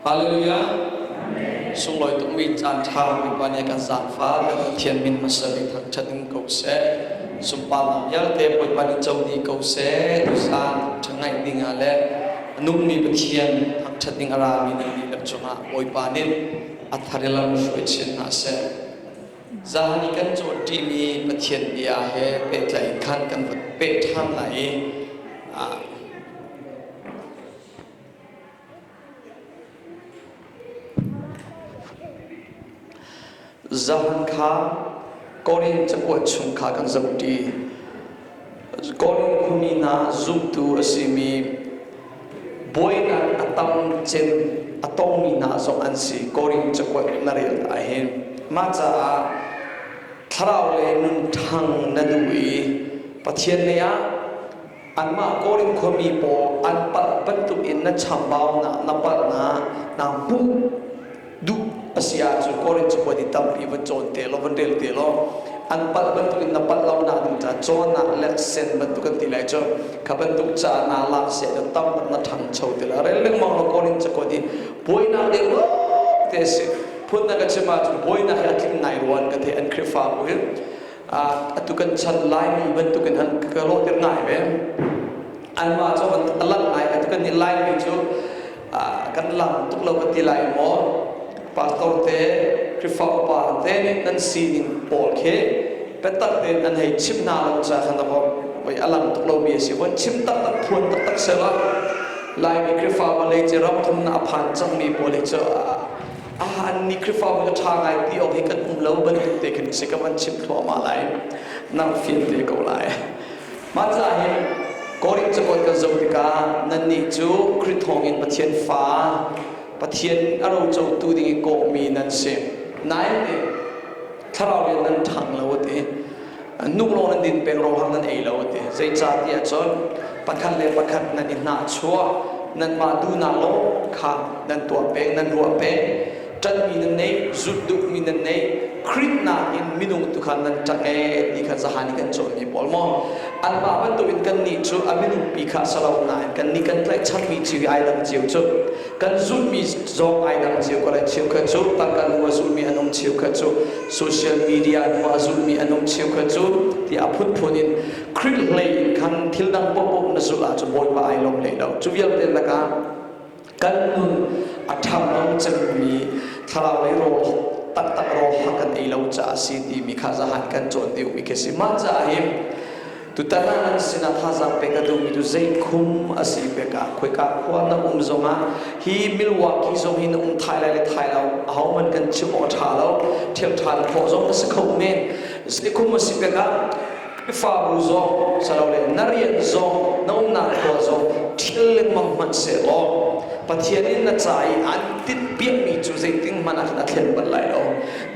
Hallelujah. Sunglawi tukmi caan ṭha Bawipa nih a kan zaangfah. Kan Pathian min hmasa bik thangṭhat in ko seh. Sunparnak vialte Bawipa nih co dih ko seh. Tuzaan ṭha ngaih ding ah le a nungmi Pathian thangṭhat ding a rami nan dihlak cungah Bawipa nih a thar i lam hruai chin hna seh. Zan i kan cawnṭimi Pathian bia he pehtlaih in khan kan va peh ṭhan lai i Zahan kha Korin cakuat chung kha kan zohṭi. Korin khuami hna zumtu a simi buainak a tam cem a tongmi hna zong an si. Korin cakuat na rel ahhin mah caah thlarau le nun ṭhang na duh i Pathian lei ah anmah Korin khuami pawl an palh bantuk in na chambaunak na palhnak naa hmuh duh a si ahcun Korin cakuat i tampi van cawn te law van rel te law an palh bantuk in na palh lo nak ding ca cawnnak leksen bantuk kan ti lai cu kha bantuk ca naa lak sia cu tam na ṭhangcho te la rel lengmang law Korin cakuat i buainak ding te a si phun na ka chim ahcun buainak hi a tling ngai ruan ka thei an Khrihfabu hi atu kan chan Laimi bantukin an ka lawhter ngai ve. Anmah cu a lang ngai. Atu kan nih Laimi cu kan lang tuk lo ka ti lai maw? Pastor te, Khrihfa upa te nih nan sining pawl khi biatak tein an hei chim hna lo ca khan voi a lang tuk lomi a si. Von chim taktak, phuan taktak sehla Laimi Khrihfa vawlei ci ram thumnak a phan cangmi pawl hi cu an nih Khrihfabu ka ṭha ngai ti awk hi kan um lo bantuk te khin si ka van chim thluahmah lai nang fian te ko lai mah caah hin Korin cakuat kan zoh tikah nannih cu Khrih thawngin Pathian fa Pathian a rocotu ding i kawhmi nan si nain te thlarau rian nan ṭhang lo ti nuk lawng nan din peng rawlhang nan ei lo ti zeicah ti ahcun pakhat le pakhat nan i hnahchuah nanmah duhnak lawng kha nan tuah peng nan ruah peng ṭanhmi nan nei zulh duhmi nan nei Khrih nakin minung tu kha nan ṭang ee ti kha zahan i kan cawnmi pawl maw anmah bantukin kannih cu a minung pi kha si lo nain kannih kan tlaihchanmi cio hi ai dang cio cu kan zulhmi zong ai dang cio ko lai cheukhat cu tangka hnu a zulhmi an um cheukhat cu social media hnu a zulhmi an um cheukhat cu ti a phunphun in Khrih hlei in khan thil dang paohpaoh na zulh ahcun Bawipa ai lawm hlei lo cu vialte lakah kan nun a ṭhang lo cemmi thlarau lei rawl taktak rawl ha kan ei lo caah si timi kha zahan kan cawn deuhmi khi si mah caah hin Tutan ah nan sinah thazaang pek a duhmi cu zeikhum a si pek ah khoika khua na um zongah hi Milwaukee zong hi na um thai lai le thai lo ahohmanh kan chim awk a ṭha lo ṭhial ṭhan khawh zong na si kho men zeikhum a si pek ah Khrihfabu zong salole na rian zong na umnak khua zong ṭhial lengmang hmanh sehlaw Pathian in na ca i an tinhpiakmi cu zeiting hmanh ah khan a thlen bal lai lo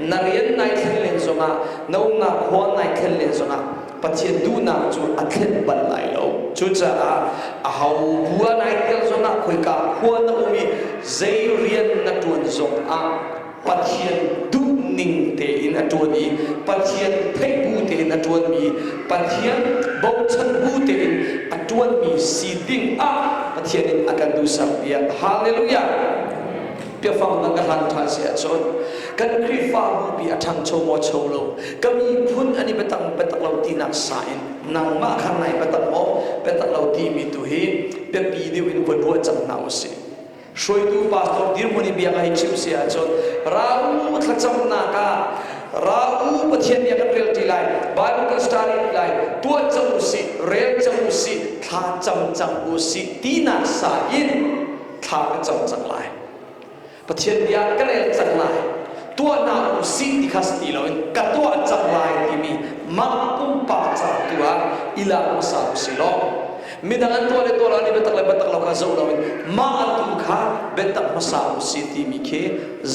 na rian nai thlen len zongah na umnak khua nai thlen len zongah Pathian duhnak cu a thlen bal lai lo. Cucaah aho bu ah nai tel zongah khoika khua na um i zei rian na ṭuan zongah Pathian duhning tein a ṭuan i Pathian theih bu tein a ṭuanmi Pathian bochan bu tein a ṭuanmi si ding ah Pathian in a kan duhsak piak. Hallelujah! Biafang dang ka hlan ṭhan si ahcun kan Khrihfabu pi a ṭhangcho maw cho lo ka miphun an i biatak biatak lo tinak sa in nangmah kha nai biatak maw biatak lo timi tu hi biapi deuh in von ruah cang hna usih. Hruaitu pastor dirhmun i bia ka hei chim si ahcun ra u thlacamnak ah ra u Pathian bia kan rel ṭi lai Bible kan study lai tuah cang usih rel cang usih thla cam cang usih tinak sa in thla ka cam cang lai Pathian bia ka rel cang lai tuah hna u sih ti kha si ti loin ka tuah cang lai timi mah pumpak ca tu ah i lak hmasa u si law midang an tuah le tuah lo an i biatak le biatak lo kha zoh loin mah tu kha biatak hmasa u si timi khi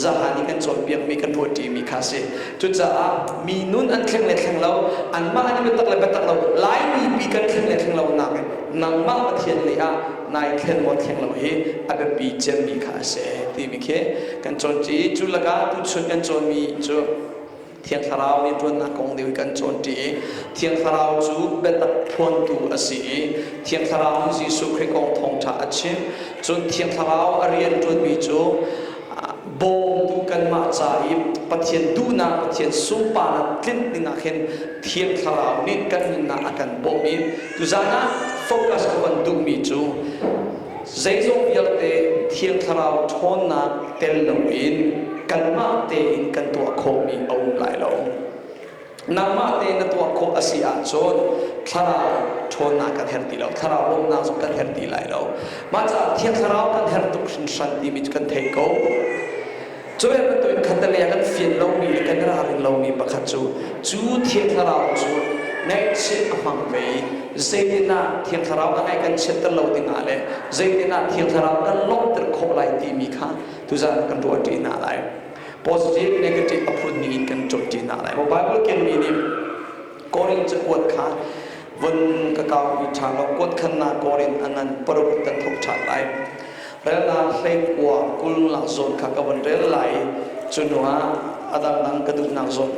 zahan i kan cawnpiakmi kan ruahṭimi kha si cucaah mi nun an thleng le thleng lo anmah an i biatak le biatak lo Laimi pi kan thleng le thleng lo nakin nangmah Pathian lei ah nai thlen maw thleng lo hi a biapi cemmi kha a si timi khi kan cawnṭi cu lakah tuchun kan cawnmi cu Thiang Thlarau nih ṭuannak kong deuh kan cawnṭi i Thiang Thlarau cu biatak phuantu a si i Thiang Thlarau nih Jesuh Khrih kong thawngṭha a chim cun Thiang Thlarau a rian ṭuanmi cu. Bawmtu kanmah ca i Pathian duhnak, Pathian sunparnak tlinh dingah khin Thiang Thlarau nih kan nunnak a kan bawmh i tuzaan ah focus ka van duhmi cu zeizong vialte Thiang Thlarau ṭhawnnak tel loin kanmah tein kan tuah khawhmi a um lai lo. Nangmah te na tuah khawh a si ahcun thlarau ṭhawnnak kan herh ti lo, thlarau bawmhnak zong kan herh ti lai lo. Mah caah Thiang Thlarau kan herh tuk hringhran timi cu kan thei ko. Cu ve bantukin khattelei ah kan fian lomi le kan ralring lomi pakhat cu cu Thiang Thlarau cu ngaihchiat a hmang ve i zeitinah Thiang Thlarau a ngaih kan chiatter lo dingah le zeitinah Thiang Thlarau kan lawmhter khawh lai timi kha tuzaan kan ruah ṭi hna lai. Positive, negative a phun ning in kan cawnṭi hna lai. Bible kenmi nih Korin cakuat kha von ka kau i ṭha lo kuat khannak Korin a ngan paruk kan thok ṭhan lai. Relnak hleikua kulnak zawn kha ka von rel lai cu hnu ah a dangdang ka duhnak zawn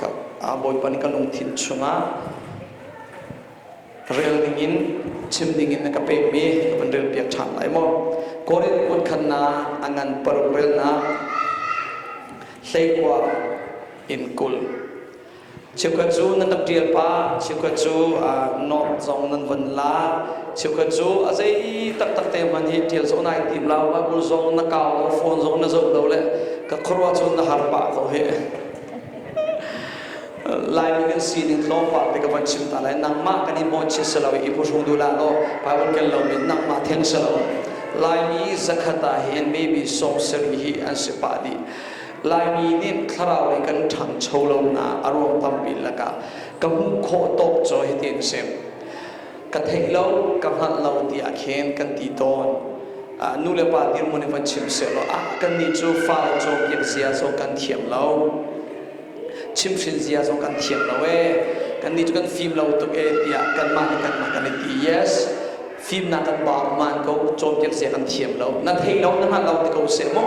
ka Bawipa nih ka lungthin chungah rel dingin chim dingin na ka pekmi ka van rel piak ṭhan lai maw Korin kuat khannak a ngan paruk relnak hleikua in 20 Cheukhat cu nan rak ṭial pah, cheukhat cu note zong nan von la, cheukhat cu a zei taktak te hmanh hi ṭial zong nai tim lo, Bible zong na kau lo, phone zong na zoh lo le ka khuaruah cun na har pah ko hi. Laimi kan sining tlawmpal te ka van chim ta lai. Nangmah kan i mawhchiat si lo i phuhrung duh lah law Bible kel lomi nangmah theng si lo. Laimi zakhat ah hin maybe 70 hi an si pah dih. Laimi nih thlarau lei kan ṭhangcho lonak a ruang tampi lakah ka hmuh khawh tawk cu hitin a si. Ka theih lo, ka hngalh lo tiah khin kan ti tawn. Nu le pa dirhmun in van chim sehlaw ah kannih cu fale cawnpiak zia zong kan thiam lo. Chimhrin zia zong kan thiam lo ee. Kannih cu kan fim lo tuk ee tiah kanmah le kanmah kan i ti. Yes, fimnak kan ba man ko, cawnpiak zia kan thiam lo. Na theih lo, na hngalh lo ti ko seh mu.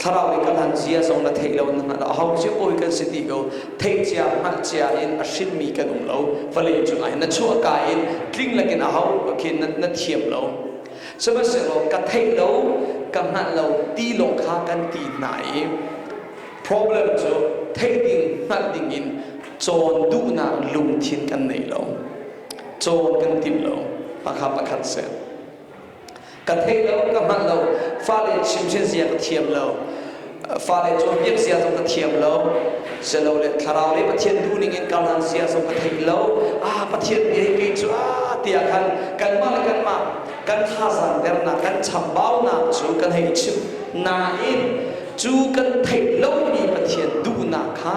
Thlarau i kan han zia zong na theih lo na hngalh aho cio pawi kan si ti ko theih cia hngalh cia in a hrinmi kan um lo vawlei cungah hin na chuahka in tling lakin aho khi na, na thiam lo sihmanhsehlaw ka theih lo ka hngalh lo ti lawng kha kan ti hna i problem cu theih ding hngalh ding in cawn duhnak lungthin kan nei lo cawn kan tim lo pakhat pakhat si Ka thei lo, ka hman lo, fale chimhrin zia ka thiam lo, fale cawnpiak zia zong ka thiam lo, silole thlarau le Pathian duhning in karhlan zia zong ka thei lo. Ah, Pathian bia hi kei cu ah tiah khan kanmah le kanmah kan thazaang dernak, kan chambaunak cu kan hei chim. Nain cu kan theih lomi Pathian duhnak kha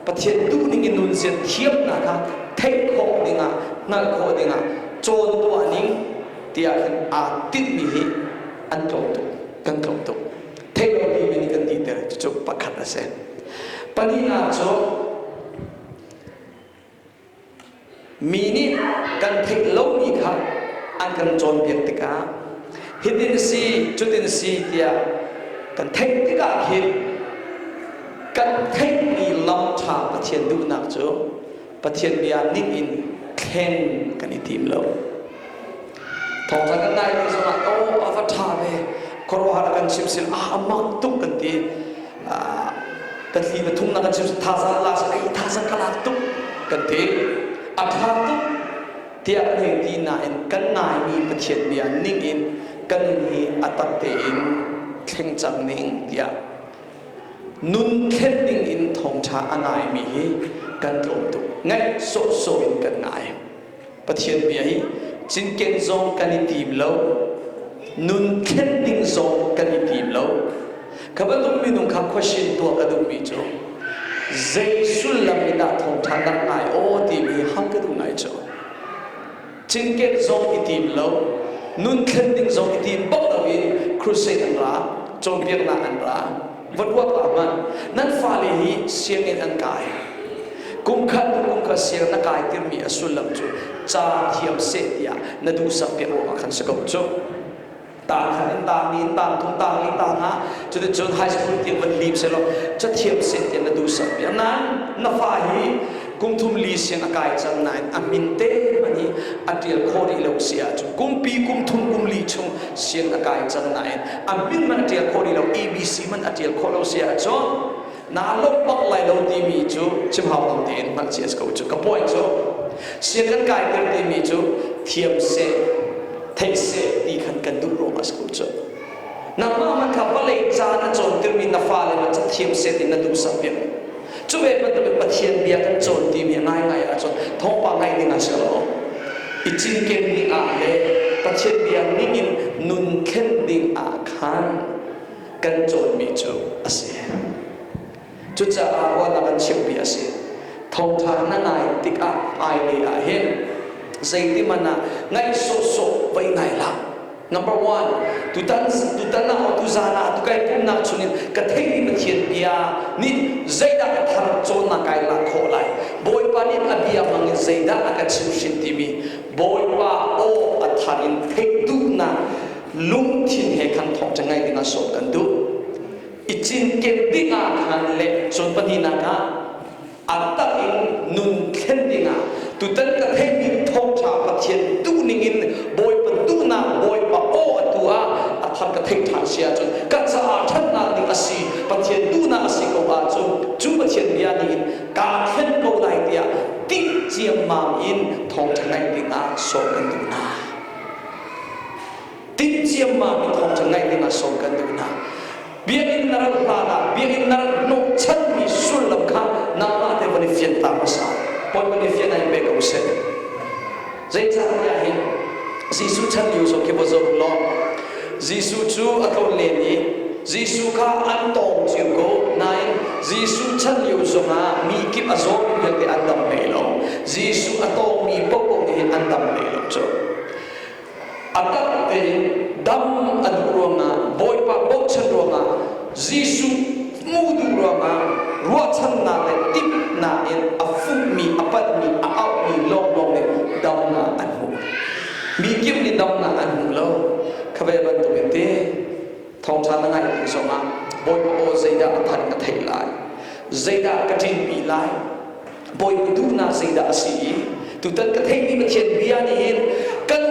Pathian duhning in nunzia thiamnak kha theih khawh dingah, hngalh khawh dingah cawn tuah ning tiah khin aa tinhmi hi an tlawm tuk kan tlawm tuk theih lo mi nih kan titer cucu pakhat a si pahnihnak cu mi nih kan theih lomi kha an kan cawnpiak tikah hitin si cutin si tiah kan theih tikah khin kan theihmi lam ṭha Pathian duhnak cu Pathian bia ning in thlen kan i tim lo. Thawngtha kan ngai mi zongah oh a va ṭha ve khuaruahhar a kan chim sil ah a mak tuk kan ti ka thli pathum na kan chim thazaang la ai thazaang ka lak tuk kan ti a ṭha tuk tiah kan hei ti nain kan ngaimi Pathian bia ning in kan nun hi a tak tein thleng cang ning tiah nun thlen ding in thawngṭha a ngaimi hi kan tlawm tuk ngaih sawhsawh in kan ngai Pathian bia hi cinken zong kan i tim lo nun thlen ding zong kan i tim lo kha bantuk minung kha question tuah ka duhmi cu zei sullam in dah thawngṭha rak ngai aw timi hal ka duh ngai cu Cinken zong i tim lo, nun thlen ding zong i tim bak loin crusade an ra, cawnpiaknak an ra. Va ruat hlah hmanh. Nan fale hi sianginn an kai. Kum khat hnu kum khat siang na kai tirmi a sullam cu ca thiam seh tiah na duhsak piak ruangah khan si ko cu. Tang khat in tang ni in tang thum tang li tang nga cuticun high school tiang van lim selaw cathiam seh tiah na duhsak piak nain na fa hi kum thum li siang a kai cang nain a min te hmanh hi a ṭial khawh rih lo si ahcun kumpi kum thum kum li chung siang a kai cang nain a min hmanh a ṭial khawh rih lo ABC. ABC hmanh a ṭial khawh lo si ahcun naa lawmh bak lai lo timi cu chim hau lo tein hngalh cia a si ko cu. Ka point cu sian kan kaiter timi cu thiam seh, theih seh ti khan kan duh ruangah a si ko cu. Nangmah hmanh kha vawlei ca na cawntirmi na fale hmanh ca thiam seh ti na duhsak piak. Cu ve bantukin Pathian bia kan cawn timi a ngaingai ahcun thawngpang ngaih ding ah si lo. I cinken ding ah le Pathian bia ningin nun thlen ding ah khan kan cawnmi cu a si. Cucaah ruahnak an chimhmi a si. Thawngṭha na ngai tikah hmailei ah hin zeitihmanh ah ngaih sawhsawh vai ngai hlah. Number one, tutan tutan ah tuzan ah tukai pumnak chungin ka theihmi Pathian bia nih zeidah ka thar cawnnak kai lak khawh lai. Bawipa nih a bia hmangin zeidah a ka chimhhrin timi Bawipa aw a thar in theih duhnak lungthin he khan thawngṭha ngaih dingah sawm kan duh. I cinken dingah khan le cun pahnihnak ah a tak in nun thlen dingah tutan ka theihmi thawngṭha Pathian duhning in Bawipa duhnak Bawipa aw atu ah a thar ka theih ṭhan si ahcun ka caah ṭhatnak ding a si Pathian duhnak a si ko ahcun cu Pathian bia ning in kaa thlen ko lai tiah timh ciammam in thawngṭha ngaih dingah sawm kan duh hna. Timh ciammam in thawngṭha ngaih dingah sawm kan duh hna. Biakinn na rat hlan ah biakinn na rat hnawhchanmi sullam kha nangmah te van i fian ta hmasa. Pon van i fian ai pe ko seh. Zeicahtiah hin Jesuh chan lio zong khi va zoh law Jesuh cu a tlawn len i Jesuh kha an tawng cio ko nain Jesuh chan lio zongah mi kip a zawmi vialte an dam hlei lo. Jesuh a tawngmi paohpaoh nih hin an dam hlei lo cu. A tak tein dam a duh ruangah Bawipa bochan ruangah Jesuh hmuh duh ruangah ruahchannak le timhnak in a fuhmi a panhmi a auhmi lawnglawng nih damnak an hmu. Mi kip nih damnak an hmu lo. Kha ve bantuk in ti thawngṭha na ngaih tik zongah Bawipa aw zeidah a thanh ka theih lai zeidah ka ṭinpi lai Bawipa duhnak zeidah a si i tutan ka theihmi Pathian bia nih hin kan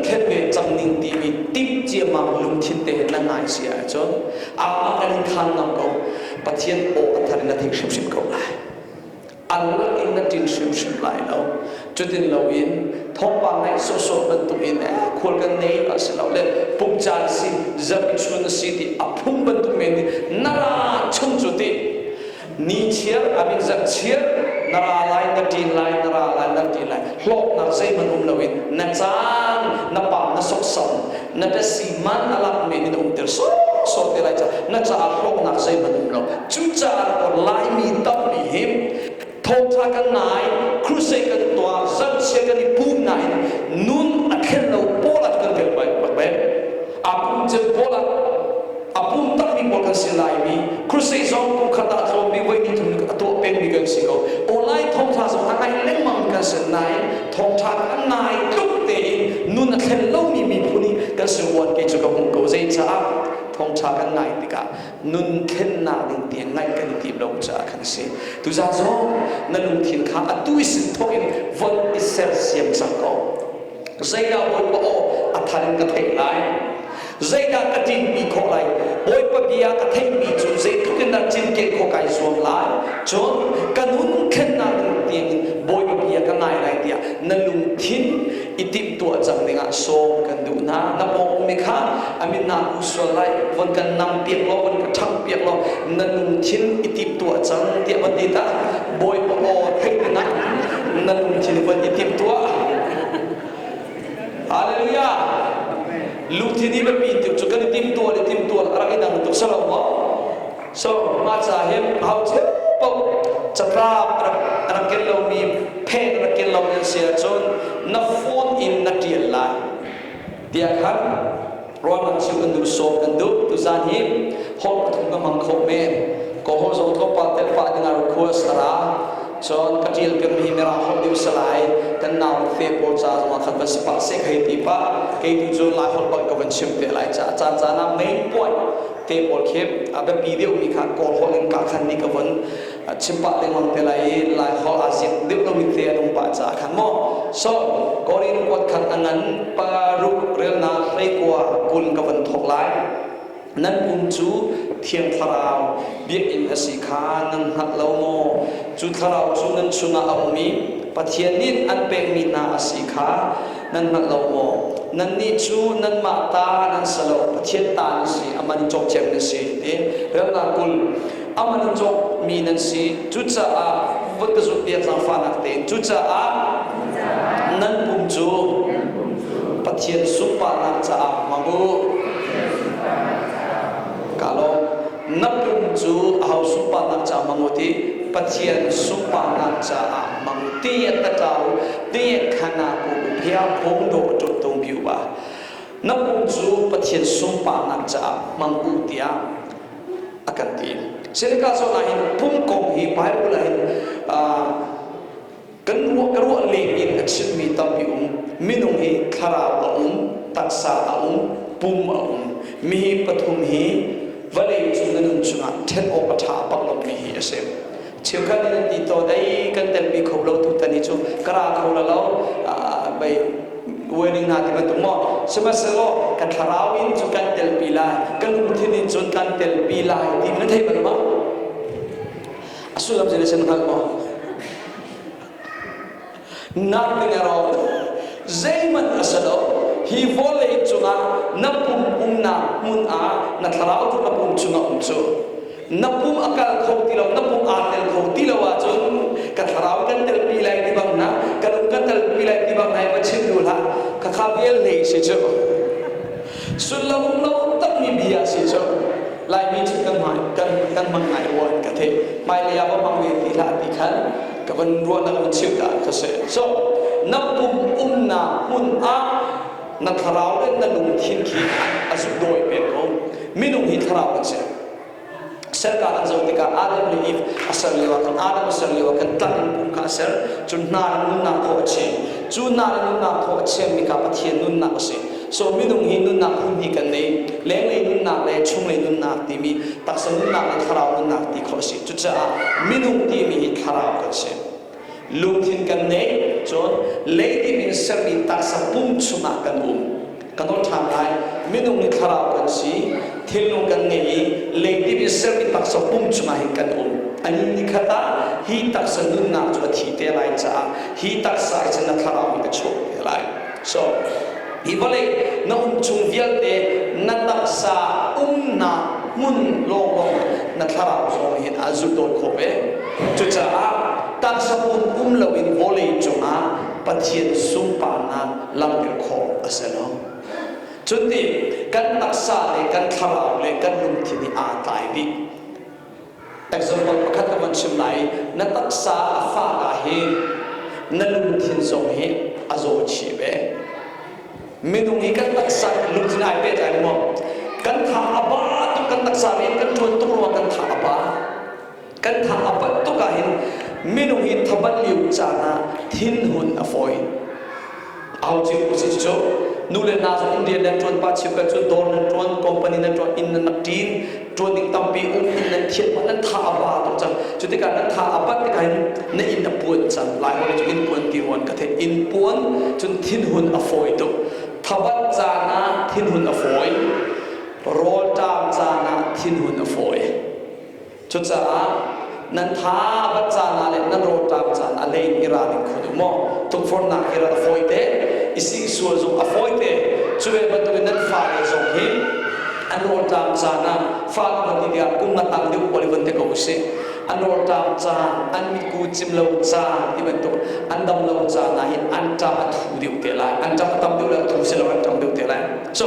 thlen ve cang ning timi timh ciammam lungthin te na ngai si ahcun amah kan in khaan ngam ko. Pathian aw a thar in na thei hrimhrim ko lai. Alak in na ṭin hrimhrim lai lo. Cutin loin thawngpang ngaih sawhsawh bantuk in khual kan nei a si lo le pum caan si zarh chun a si ti a phung bantuk men nih na ra chung cu ti Ni chiar amin zarh chiar na ra lai na ṭin lai na ra lai na ṭin lai hlawknak zeihmanh um loin na caan na pam na soksam na tasi man a lak men in umter sawsawh te lai ca na caah hlawknak zeihmanh um lo. Cucaah Laimi tampi hi thawngṭha kan ngai, crusade kan tuah, zarhchia kan i pum nain nun a thlen lo pawl ah kan tel bak ve. A pum cem pawl ah a pum takmi pawl kan si laimi crusade zong kum khat ah tlawmmi voi ni thum a tuah pengmi kan si ko. Online thawngṭha zong a ngai lengmang kan si nain thawngṭha kan ngai tluk tein nun a thlen lomi miphun hi kan si uan kei cu ka hmuh ko. Zeicaah thawngṭha kan ngai tikah nun thlennak ding tiang ngaih kan i tim lo caah khan a si. Tuzaan zong na lungthin kha atu i sin thawk in von i sersiam cang ko. Zeidah Bawipa aw a thar in ka theih lai? Zeidah ka ṭinpi khawh lai? Bawipa bia ka theihmi cu zeitluk in dah cinken khawh kai zuam lai? Cun ka nun thlennak ding tiangin Bawipa bia ka ngai lai tiah na lungthin i timhtuah cang dingah sawm kan duh hna. Na pawng ummi kha a min naa ku sual lai, von kan nam piak law, von ka ṭhangh piak law, na lungthin i timhtuah cang tiah van ti ta. Bawipa aw theih dingah na lungthin von i timhtuah. Hallelujah! Lungthin i biapi tuk cu kan i timhtuah le timhtuah a rak i dang tuk salo maw? So mah ca hin hau cio paoh catlap a rak ken lomi phen a rak ken lomi an si ahcun na phone in na ṭial lai tiah khan ruahnak chim kan duh sawm kan duh. Tuzaan hi holh pathum ka hmang kho men ko holh zong tlawmpal telh pah dingah request a ra. Cun ka ṭial piakmi hi mirang holh deuh si lai, kan nau te pawl ca zongah khan van si pah seh hei ti pah. Kei tu cu Lai holh bak ka van chim te lai caah caan caan ah main point te pawl khi a biapi deuhmi kha Kawl holh in ka khan nih ka von chim pah lengmang te lai i Lai holh aa ziak deuh lomi te an um pah caah khan maw. So Korin kuat khan a ngan paruk relnak 19 20 ka von thawk lai. Nan pum cu Thiang Thlarau biakinn a si kha nan hngalh lo maw? Cu Thlarau cu nan chungah a um i Pathian nih an pekmi hna a si kha nan hngalh lo maw? Nannih cu nanmah ta nan si lo, Pathian ta nan si, a man in cawk ciami nan si. Ti relnak 20 a man in cawkmi nan si. Cucaah vun ka zulh piak zaangfahnak tein. Cucaah nan pum cu Pathian sunparnak caah hmang u. Ka lawm. Na pum cu aho sunparnak caah hmang u ti Pathian sunparnak caah hmang u. 定得到定看那个票空多就东表吧。Na pum cu Pathian sunparnak caah hmang u tiah a kan ti. Seneca zawn ah hin pum kong hi Bible ah hin kan ruah ka ruah leng in a chimmi tampi um. Minung hi thlarau a um, taksa a um, pum a um. Mi hi pathum hi vawlei cung na nun chungah ṭhen awk a ṭha bak lomi hi a si. Cheukhat nih nan ti to dei kan telpi kho lo tu tani cu ka ra kho la lo bei wedding hna ti bantuk maw sihmanhsehlaw ka thlarau in cu kan telpi lai ka lungthin in cun kan telpi lai ti na thei bal ma a sullam zei na sin hngal maw Nothing at all. Zeihmanh a si lo. Hi vawlei cungah na pum umnak hmun ah na thlarau cu na pum chungah um cu. Na pum a kal kho ti lo, na pum aa tel kho ti lo ahcun ka thlarau kan telpi lai ti bang na, ka lung kan telpi lai ti bang na va chim duh hlah. Khakha vial hlei si cu. Sullam um lo takmi bia si cu. Laimi cu kan hmai kan kan hmang ngai rua in ka theih. Hmailei ah va hmang ve ti hlah ti khan ka van ruahnak van chim ta ka si. So na pum umnak hmun ah na thlarau le na lungthin khi a zukdawi pek ko. Minung hi thlarau kan si. Serka kan zoh tikah Adam le Eve a ser lio ah khan Adam a ser lio ah khan tlang in pum kha a ser. Cun hna le nunnak thaw a chim. Cu hna le nunnak thaw a chimmi kha Pathian nunnak a si. So minung hi nunnak phun hi kan nei. Lenglei nunnak le chunglei nunnak timi taksa nunnak le thlarau nunnak ti khawh a si. Cucaah minung timi hi thlarau kan si. Lungthin kan nei, cun leidip in sermi taksa pum chungah kan um. Ka nawl ṭhan lai. Minung hi thlarau kan si, thinlung kan ngei i leidip in sermi taksa pum chungah hin kan um. Ani nikhat ah hi taksa nunnak cu a thi te lai caah hi taksa hi cun na thlarau hi a chuak te lai. So, hi vawlei na um chung vialte na taksa umnak hmun lawnglawng na thlarau zong hin a zulh khawh ve. Cucaah taksa pum um loin vawlei cungah Pathian sunparnak langhter khawh a si lo. Cun ti kan taksa le kan thlarau le kan lungthin hi aa tlai dih. Example pakhat ka van chim lai. Na taksa a fah ah hin na lungthin zong hi a zaw chih ve. Minung hi kan taksa lungthin ai pehtlai maw? Kan tha a ba tuk kan taksa rian kan ṭuan tuk ruangah kan tha a ba. Kan tha a bat tuk ah hin minung hi thabat lio caan ah thinhun a fawi. Au cio si cu nu le na zong Indian nan ṭuan pa chim kan cu dawr nan ṭuan company nan ṭuan inn nan nak ṭin ṭuan ding tampi um inn nan thian pa nan tha a ba tuk cang cu tikah nan tha a bat tikah hin na inn a puan cang lai holh cu inn puan ti ruan ka theih inn puan cun thinhun a fawi tuk thabat caan ah thinhun a fawi rawlṭam caan ah thinhun a fawi Cucaah nan tha bat caan ah le nan rawlṭam caan a lei in i ralring khun u maw? Tukforhnak hi rat a fawi te, i siksual zong a fawi te. Cu ve bantukin nan fale zong hi an rawlṭam caan ah fale van ti tikah kum nga tang deuh pawl i von te ko usih. An rawlṭam caan, an mitku cim lo caan ti bantuk an dam lo caan ah hin an ṭam a thu deuh te lai. An ṭam a tam deuh le a thu si lo an ṭam deuh te lai. So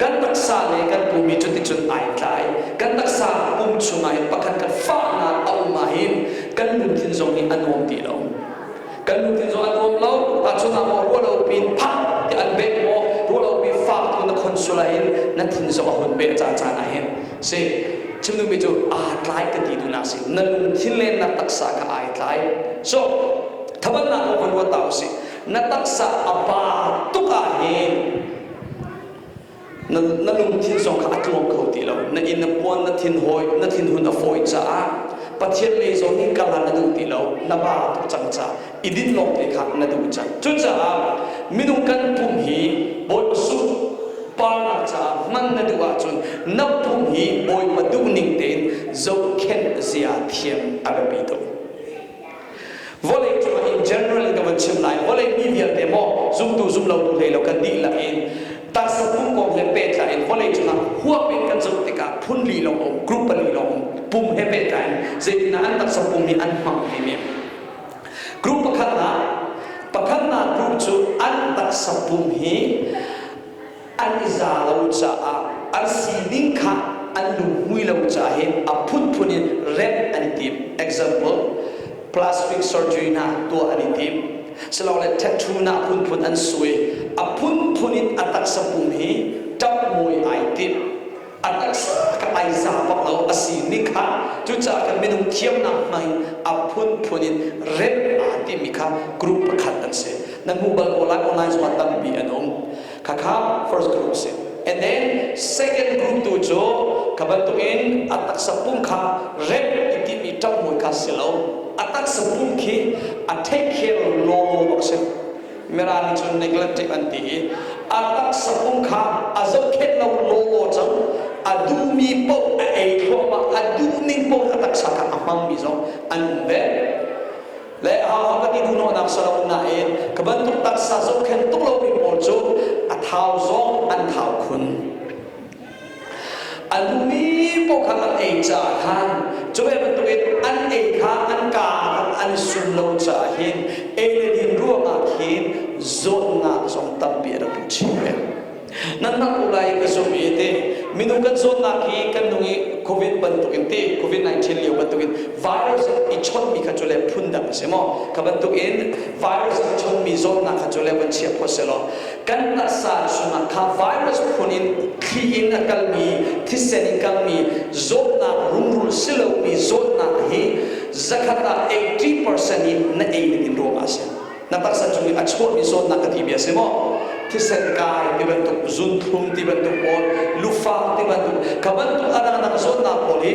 kan taksa le kan pum hi cuticun ai tlai. Kan taksa pum chungah hin pakhat kan fahnak a um ahhin kan lungthin zong hi a nuam ti lo. Kan lungthin zong a nuam lo. Tahchun ah maw ruah lo pin phak ti an beh maw ruah lo pi fak tu na khon sul ahhin na thin zong a hun beh caan caan ahhin si chim duhmi cu aa tlai ka ti duhnak si na lungthin le na taksa kha ai tlai. So thabannak kong van ruat ta usih. Na taksa a ba tuk ahhin na, na lungthin zong kha a tluang kho ti lo na inn na puan na thin hawi na thinhun a fawi caah Pathian lei zong hi kal na duh ti lo na ba tuk cang ca i din lawng te kha na duh cang cucaah minung kan pum hi Bawipa sunparnak caah hman na duh ahcun na pum hi Bawipa duh ning te. zia thiam a biapi tuk. Vawlei cungah in general in ka van chim lai. Vawlei mi vialte maw zumtu zumlo tu hlei lo kan dihlak in taksa pum kong he pehtlai in vawlei cungah huap in kan zoh tikah phun li lawng um, group pali lawng um, pum he pehtlai in zeitindah an taksa pum hi an hmang timi. Group pakhatnak pakhatnak group cu an taksa pum hi an i za lo caah an sining kha an lunghmui lo caah hin a phunphun in remh an i tim. Example, plastic surgery hna tuah an i tim. Silole tattoo na phunphun an sui. A phunphun in a taksa pum hi ṭap mawi ai tim. A taksa ka ai za bak lo a sining kha cucaah kan minung thiamnak hmang in a phunphun in remh aa timi kha group pakhat an si. Nan hmuh bal ko lai online zongah tampi an um. Khakha first group si. And then second group tu cu ka bantukin a taksa pum kha rep i timi ṭamhmui kha si lo. A taksa pum khi a take care law bak si. Mirang nih cun neglective an ti i a taksa pum kha a zohkhenh lo law law cang. A duhmi paoh a ei thluahmah, a duhning paoh a taksa kha a hmangmi zong an um ve. Le ahoho ka ti duhnak si lo nain ka bantuk taksa zohkhenh tuk lomi pawl cu a thau zong an thau khun. A duhmi paoh kha an ei caah khan cu ve bantukin an ei kha an kaa khan an sum lo caah hin ei le din ruangah khin zawtnak zong tampi a rak duh chin ve. Nan hngalh ko lai ka zumh i ti minung kan zawtnak hi kan nung i COVID bantukin ti COVID-19 lio bantukin virus i chawnhmi kha cu le phundang a si maw kha bantukin virus i chawnhmi zawtnak kha cu le van chia phot selaw kan taksa chungah kha virus phun in thli in a kalmi thisen in kalmi zawtnak rungrul si lomi zawtnak hi zakhat ah 80% hi na ei na din ruangah a si. Na taksa cung i a chuahmi zawtnak ka ti bia si maw? Thisen kai ti bantuk, zunthlum ti bantuk pawl, lufak ti bantuk, kha bantuk a dangdang zawtnak pawl hi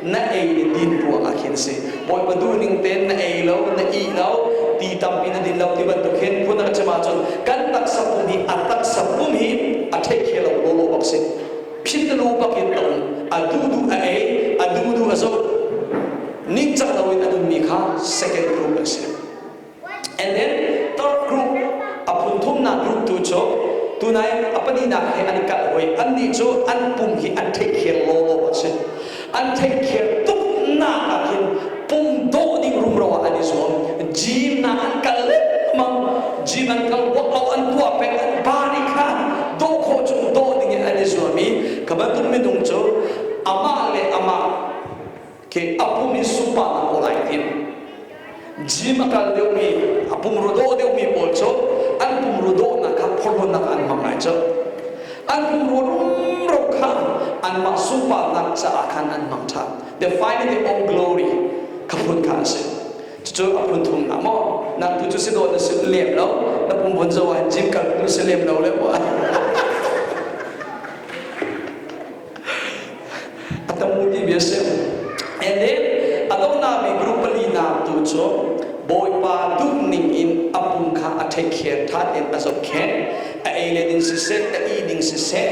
na ei le din ruangah khin si. Bawipa duhning tein na ei lo, na ih lo, ti tampi na din lo ti bantuk hin phun a chim ahcun kan taksa pum hi a taksa pum hi a theih khe lo lawlaw bak si. Phit lu bak in a um. A duhduh a ei, a duhduh a zoh. Ningcang loin a nunmi kha second group an si. And then third group a phun thumnak group tu cu tunai a pahnihnak he an i kalh hoi. Annih cu an pum hi an take care lawlaw an si. An take care tuknak ah khin pum dawh ding rumro ah an i zuam. Gym na an kal lengmang. Gym an kal workout an tuah peng an body kha dawh khawh chung dawh ding in an i zuam i kha bantuk minung cu amah le amah Ke a pum in sunparnak kawl ai tim. Gym a kal deuhmi, a pumrua dawh deuhmi pawl cu an pumrua dawhnak kha phorhlawtnak ah an hmang lai cu. An pumrua rumro kha anmah sunparnak caah khan an hmang ṭhan. They find their own glory kha phun kha an si. Cucu a phun thumnak maw? Nang tu cu si dawh na si lem lo, na pum vun zoh ah gym kal tu si lem lo le maw? A tam ti bia si. And then a donami group palinak tu cu Bawipa duhning in a pum kha a take care ṭhan in a zohkhenh a ei le ding siseh a ih ding siseh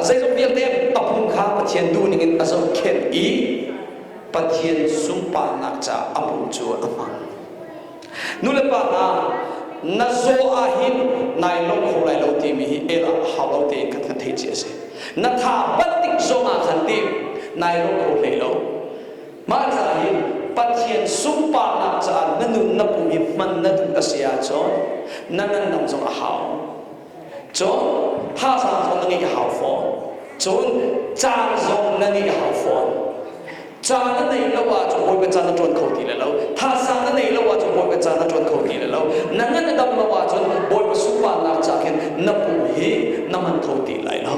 zeizong vialte a pum kha Pathian duhning in a zohkhenh i Pathian sunparnak caah a pum cu a hmang. Nulepa hna, na zaw ahhin nai lawmh kho lai lo timi hi el ah hau lo tein kan kan theih cia a si. Na tha bat tik zong ah khan ti nai lawmh kho hlei lo. Mah caah hin Pathian sunparnak caah na nun na pum hi hman na duh a si ahcun na ngandam zong a hau. Cun thazaang zong na ngeih a hau fawn. Cun caan zong na ngeih a hau fawn. Ca na neih lo ahcun Bawipa ca na ṭuan kho ti le lo. Thazaang na neih lo ahcun Bawipa ca na ṭuan kho ti le lo. Na ngan a dam lo ahcun Bawipa sunparnak ca khin na pum hi na hman kho ti lai lo.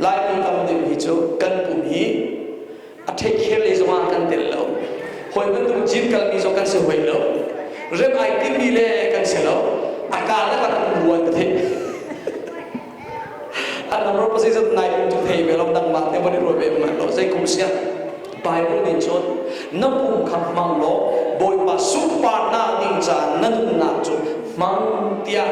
Laimi tam deuh hi cu kan pum hi a theikher lei zongah kan tel lo. Hawi bantuk gym kalmi zong kan si hoi lo. Rem ai timmi le kan si lo. A ka le kan um ruan ka theih. An ram pasi zat nai um tu thei ve lo nangmah te van i ruai ve man lo zei kum sia Bible nih cun na pum kha hmang law Bawipa sunparnak ding ca na nunnak cu hmang tiah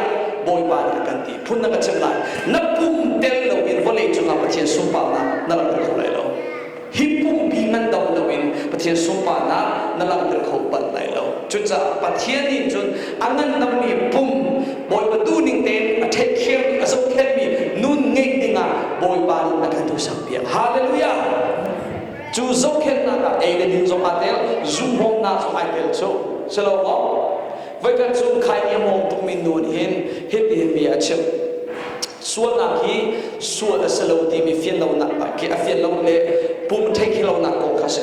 Bawipa nih a kan ti phun na ka chim lai na pum tel loin vawlei cungah Pathian sunparnak na rak hmu kho lai lo hi pumpi ngandam loin Pathian. Pathian sunparnak na langhter kho bal lai lo. Cucaah Pathian nih cun a ngandammi pum Bawipa duhning tein a theihkhiammi a zohkhenhmi nun ngeih dingah Bawipa nih a kan duhsak piak. Hallelujah! Cu zohkhenhnak ah ei le din zong aa tel, zuhmawmnak zong ai tel cu. Si lo maw? Voikhat cu khai nih a mawng tukmi nu nih hin hitihin bia a chim. Sualnak hi sual a si lo timi fian lonak khi a fian lo le pum theih lonak kong kha si.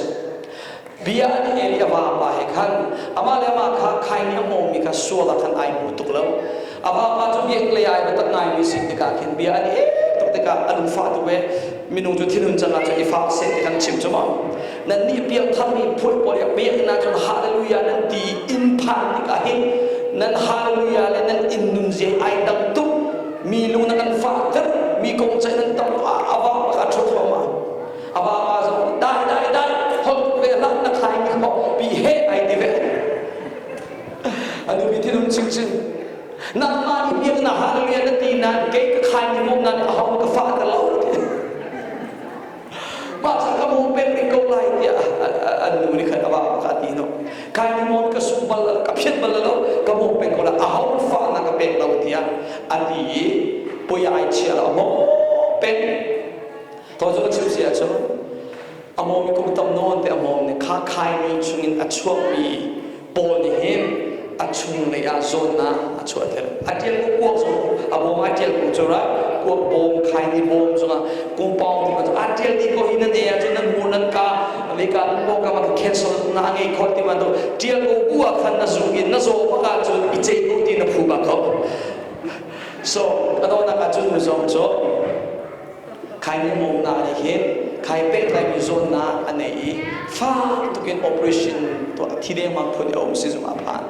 Bia an i el i a vapa he khan amah le amah kha khai nih a hmawngmi kha sual ah khan ai hmu tuk lo. A vapa cu biak lei ai biatak ngaimi si tikah khin bia an i el tuk tikah a lungfah tuk ve. Minung cu thinhun cang ahcun i fak seh ti kan chim cu maw. Nan nih piangtharmi phul pawl i biakinn ahcun hallelujah nan ti inn phan tikah hin nan hallelujah le nan inn nunzia ai dang tuk. Mi lung na kan fahter, mi kong ceih nan tam a a va ka ṭhu thluahmah. A vapa zong dai dai dai holh ve hlah na khai mi kho pi he ai ti ve. A nupi thinhun chinchin. Nangmah nih biak na hallelujah na ti nain kei ka khai mi mawm na nih aho ka fah ta lo ti. Mah ca ka mawm peng rih ko lai tiah an nu nih khan a vapa kha a ti no. Kai ni mawm ka sum bal ka phiat bal lo ka mawm peng ko lai aho fah na ka pek lo tiah a ti i poi ai chia lo mawm peng. To cu ka chim si ahcun a mawm i kum tam nawn te a mawm nih kha khaini chungin a chuakmi pawl nih hin a chung lei ah zawnnak a chuahter. A ṭial ko kuak zong a bawm a ṭial ko cu ra kuak bawm khaini bawm zongah kumpawng ti bantuk a ṭial dih ko hi nan ei ahcun nan hmur nan ka leka nan pawngkam ah cancer na a ngei kho ti bantuk ṭial ko bu ah khan na zung in na zaw bak ahcun i ceih ko ti na phu bak ko. So a dawhnak ahcun nu zong cu Khaini mawmnak nih hin khai pehtlaimi zawnnak a nei i fak tukin operation tuah thi dengmang phun a um sizung ah phan.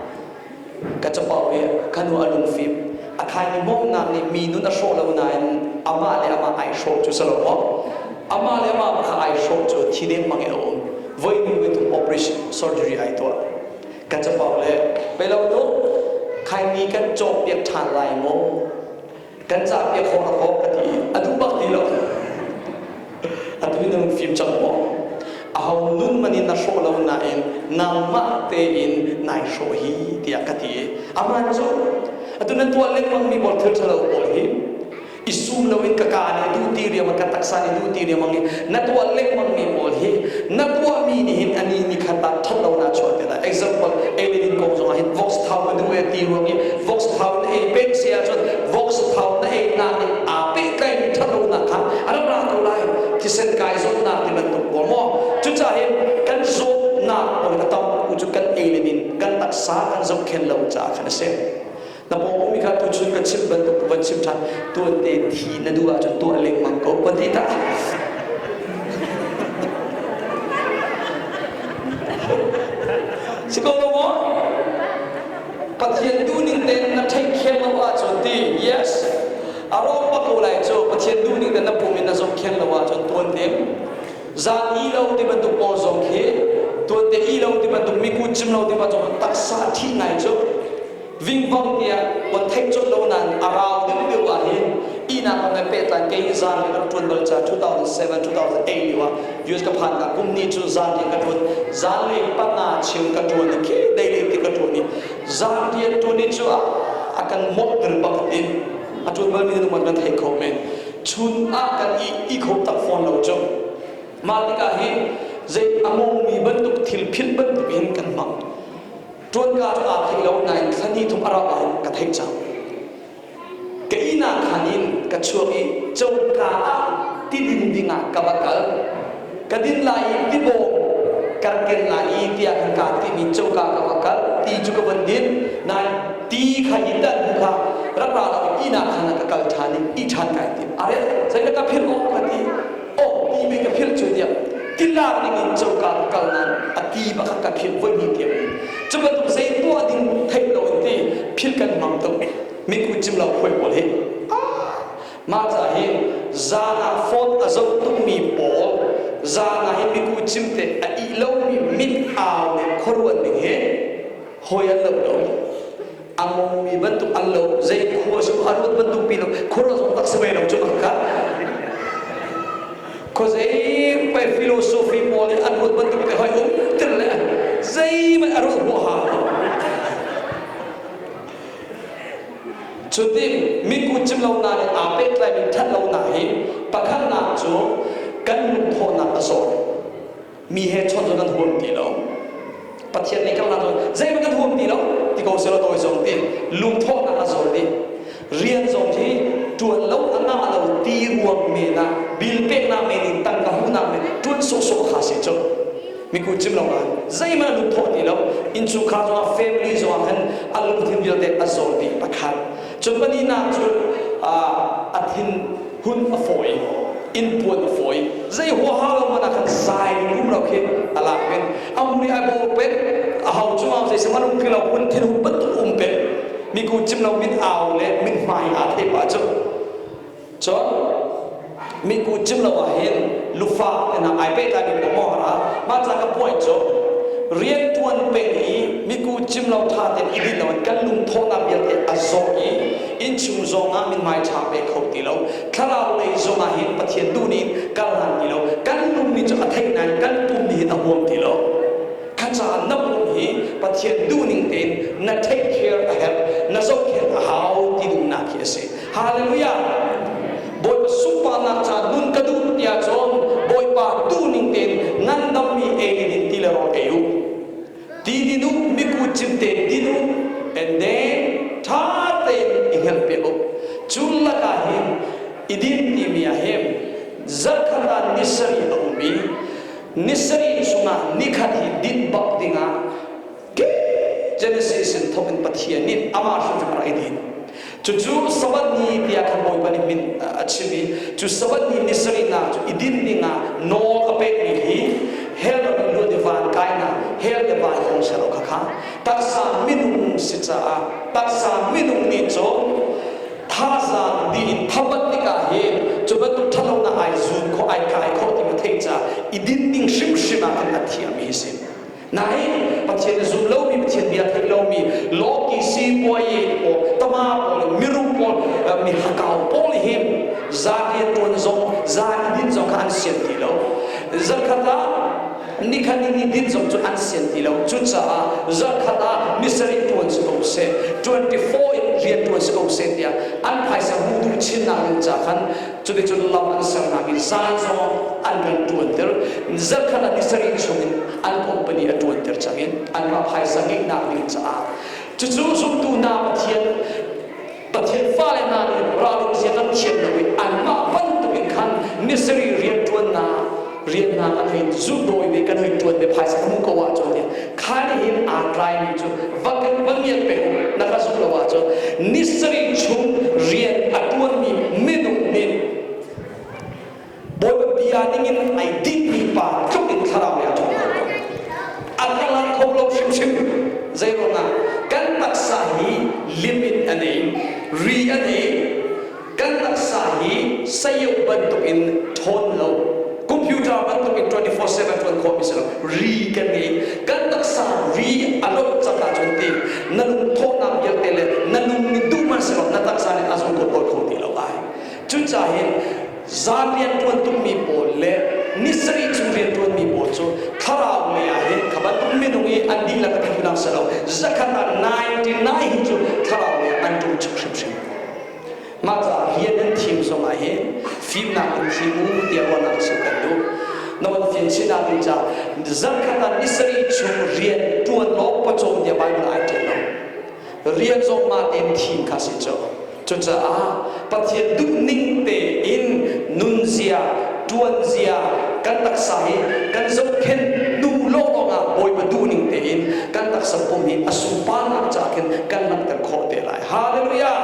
Ka capo i ka nu a lungfim. A khaini mawmnak nih mi nun a hrawh lo nain amah le amah ai hrawh cu si lo maw? Amah le amah kha ai hrawh cu thi dengmang in a um. Voi hnih voi thum operation surgery ai tuah. Ka capo le pei lo tu khaini kan cawkpiak ṭhan lai maw? Kan cahpiak khawh a khawh ka ti i a duh bak ti lo. Atu in na fim cang maw? Aho nun man in na hrawh lo nain nangmah tein nai hrawh hi tiah ka ti i aman cu atu nan tuah lengmang mi pawl thil ṭhalo pawl hi i sum loin ka ka nih duh ti riam ka taksa nih duh ti riamang i na tuah lengmang mi pawl hi na tuahmi nih hin ani ni khat ah ṭhat lo na chuah te lai. Example, ei le din kong zongah hin vox thau ka duh e ti ruang i vox thau na ei peng si ahcun vox thau na ei nak in aa pehtlaimi ṭhatlonak kha a rak ra ko lai. Thisen kai zawtnak ti bantuk pawl maw. Cucaah hin kan zawtnak pawl a tam u cu kan ei le din kan taksa kan zohkhenh lo caah khan a si. Na pawng ummi kha tuchun ka chim bantuk ka van chim ṭhan. Tuante thi na duh ahcun tuah lengmang ko kan ti ta. Si ko lo maw? Pathian duhning tein na theih lo ahcun ti yes a rawk bak ko lai cu Pathian duhning tein na pum in na zohkhen lo ahcun tuan ding zan i lo ti bantuk pawl zong khi tuante i lo ti bantuk miku cim lo ti bantuk taksa thi ngai cu vingvang tiah von theih colh lo nain a rau deuh deuh ah hin ihnak kong he pehtlai kei zan rian ka rak ṭuan bal ca 2007 2008 lio ah US ka phan ka kum ni cu zan rian ka ṭuan zan lei panga cheu ka ṭuan i khi dei lei ti ka ṭuan i zan rian ṭuan i cu a kan mawhter bak in a ṭuan bal mi nan kan thei kho men chun ah kan i i kho tak fawn lo cu mah tikah hin zei a mawngmi bantuk thil philh bantuk hin kan hmang Ṭuanka cu aa theih lo nain thla hnih thum a rauh ahhin ka theih cang. Ka ihnak khan in ka chuak i coka ah ti din dingah ka va kal. Ka din lai i tibawm ka rak ken lai i tiah khan kaa timi coka ka va kal. Ti cu ka van din nain ti kha hi dan hnu kha rak ra lo in ihnak khan ah ka kal ṭhan i ih ṭhan kai tim. Are zeidah ka philh awk ka ti. Aw ti ve ka philh cu tiah tilak ding in coka ka kal nain a ti bak ka philh voi hnih tiang cu bantuk zei tuah ding theih lo in ti philh kan hmang tuk miku cim lo khuai pawl hi mah ca hi zan ah phone a zoh tukmi pawl zan ah hin miku cim te a ih lomi mit au le khuaruat ning hi hawi an lo lo a ngongmi bantuk an lo zei khua su a ruat bantuk pi lo khua zong tak si ve lo cu ka khuazei pai philosophy pawl nih an ruat bantuk te hoi um ti. Cutin miku cim lonak le aa pehtlaimi ṭhat lonak hi pakhatnak cu kan lungthawhnak a zaw. Mi he chawnh cu kan huam ti lo. Pathian nih kan lak zeihmanh kan huam ti lo ti ko selaw tawi zong ti lungthawhnak a zaw dih. Rian zong hi ṭuan lo a ngah lo ti ruang men ah bil peknak men in tangka hmuhnak men ṭuan sawhsawh kha si cu. Miku cim lo ah zeihmanh a lungthawh ti lo. Innchungkhar zongah family zongah khan a lungthin vialte a zaw dih pakhat. Cun pahnihnak cu a thin hun a fawi, inn puan a fawi. Zei huaha lo hmanh ah khan zai ding um lo khi a lak in a muri ai bawr peng, a hau cungah zei sam an um khi lo hun thin hun bantuk um peng. Miku cim lo min au le min hmai aa thei pah cu. Cun miku cim lo ah hin lufa tina ai pehtlaimi maw maw ah mah ca ka point cu riantuan peng i miku cim lo tha tein i din lo in kan lungthawhnak vialte a zawr i innchung zong ah mithmai ṭha pe kho ti lo thlarau lei zong ah hin Pathian duh nih kal hlan ti lo kan lung nih cu a theih nain kan pum nih hin a huam ti lo kha caah na pum hi Pathian duhning tein na take care a herh na zohkhenh a hau ti duhnak hi a si Hallelujah! Bawipa sunparnak ca nun ka duh tiah cun Bawipa duhning tein ngandammi ei le din ti le rawl ei u. Ti din u, miku cim tein din u, and then ṭha tein i hngalh piak u. Cu lakah hin i din timi ah hin zarkhat ah ni sarih a um i ni sarih chungah nikhat hi din bak dingah Genesis in thawk in Pathian nih amah hrimhrim a rak i din. Cucu Sabbath ni tiah khan Bawipa nih min a chim i cu Sabbath ni ni sarihnak cu i din dingah nawl a pekmi hi hell ram in luat i van kainak hell le van kong si lo kha kha taksa minung si caah taksa minung nih cun thazaang dih in thabat tikah hin cu bantuk ṭhatlonak ai zun khawh ai kai khawh ti ma theih caah i din ding hrimhrim ah khan a thiammi hi si. Nain Pathian a zum lomi, Pathian bia thei lomi, lawki sipuai pawl, tama pawl, mirum pawl, mi hakau pawl hi zan rian ṭuan zong, zan i din zong kha an sian ti lo. Zarkhat ah nikhat ni ni din zong cu an sian ti lo. Cucaah zarkhat ah ni sarih ṭuan si ko seh, 24 in rian ṭuan si ko seh tiah an phaisa hmuh duh chinnak ding ca khan Cuticun lam an sernak i zan zong an kan ṭuanter. Zarkhat ah ni sarih chungin an company a ṭuanter cang in anmah phaisa ngeihnak ding caah. Cucu zumtu hna Pathian Pathian fale hna nih ralrin zia kan thiam lo i anmah bantukin khan ni sarih rianṭuannak rian hna kan hei zulh dawi ve kan hei ṭuan ve phaisa hmuh ko ahcun kha nih hin aa tlaimi cu va kan va ngiat pe u na ka zumh lo ahcun ni sarih chung rian a ṭuanmi minung nih Bawipa bia ningin ai dinhmi pa tluk in thlarau lei a ṭhawng kho lo a tlang kho lo hrimhrim zei ruangah kan taksa hi limit a nei ri a nei Kan taksa hi sayoh bantuk in ṭhawn lo, computer bantuk in 24/7 ṭuan khawhmi si lo, ri kan ngei. Kan taksa ri a loh cang ahcun ti na lungthawhnak vialte le na lung nih duh hmanh selaw na taksa nih a zung kho kho ti lo ai. Cucahin zan rian ṭuan tukmi pawl le ni sarih chung rian ṭuanmi pawl cu thlarau lei ah hin kha bantuk minung i an dihlak a ti si lo zakhat ah 99 hi cu thlarau lei ah an ṭum chuk hrimhrim. Mah caah rian an thim zongah hin fimnak in thim u tiah ruahnak chim kan duh. Na van fim chin ah ding caah zarkhat ah ni sarih chung rian ṭuan law pawcawm tiah Bible ai ṭial lo. Rian zong mah tein thim kha si cu. Cucaah Pathian duhning tein nunzia, ṭuanzia kan taksa hi kan zohkhenh hnu lawnglawng ah Bawipa duhning tein kan taksa pum hi a sunparnak caah khin kan langhter khawh te lai. Hallelujah!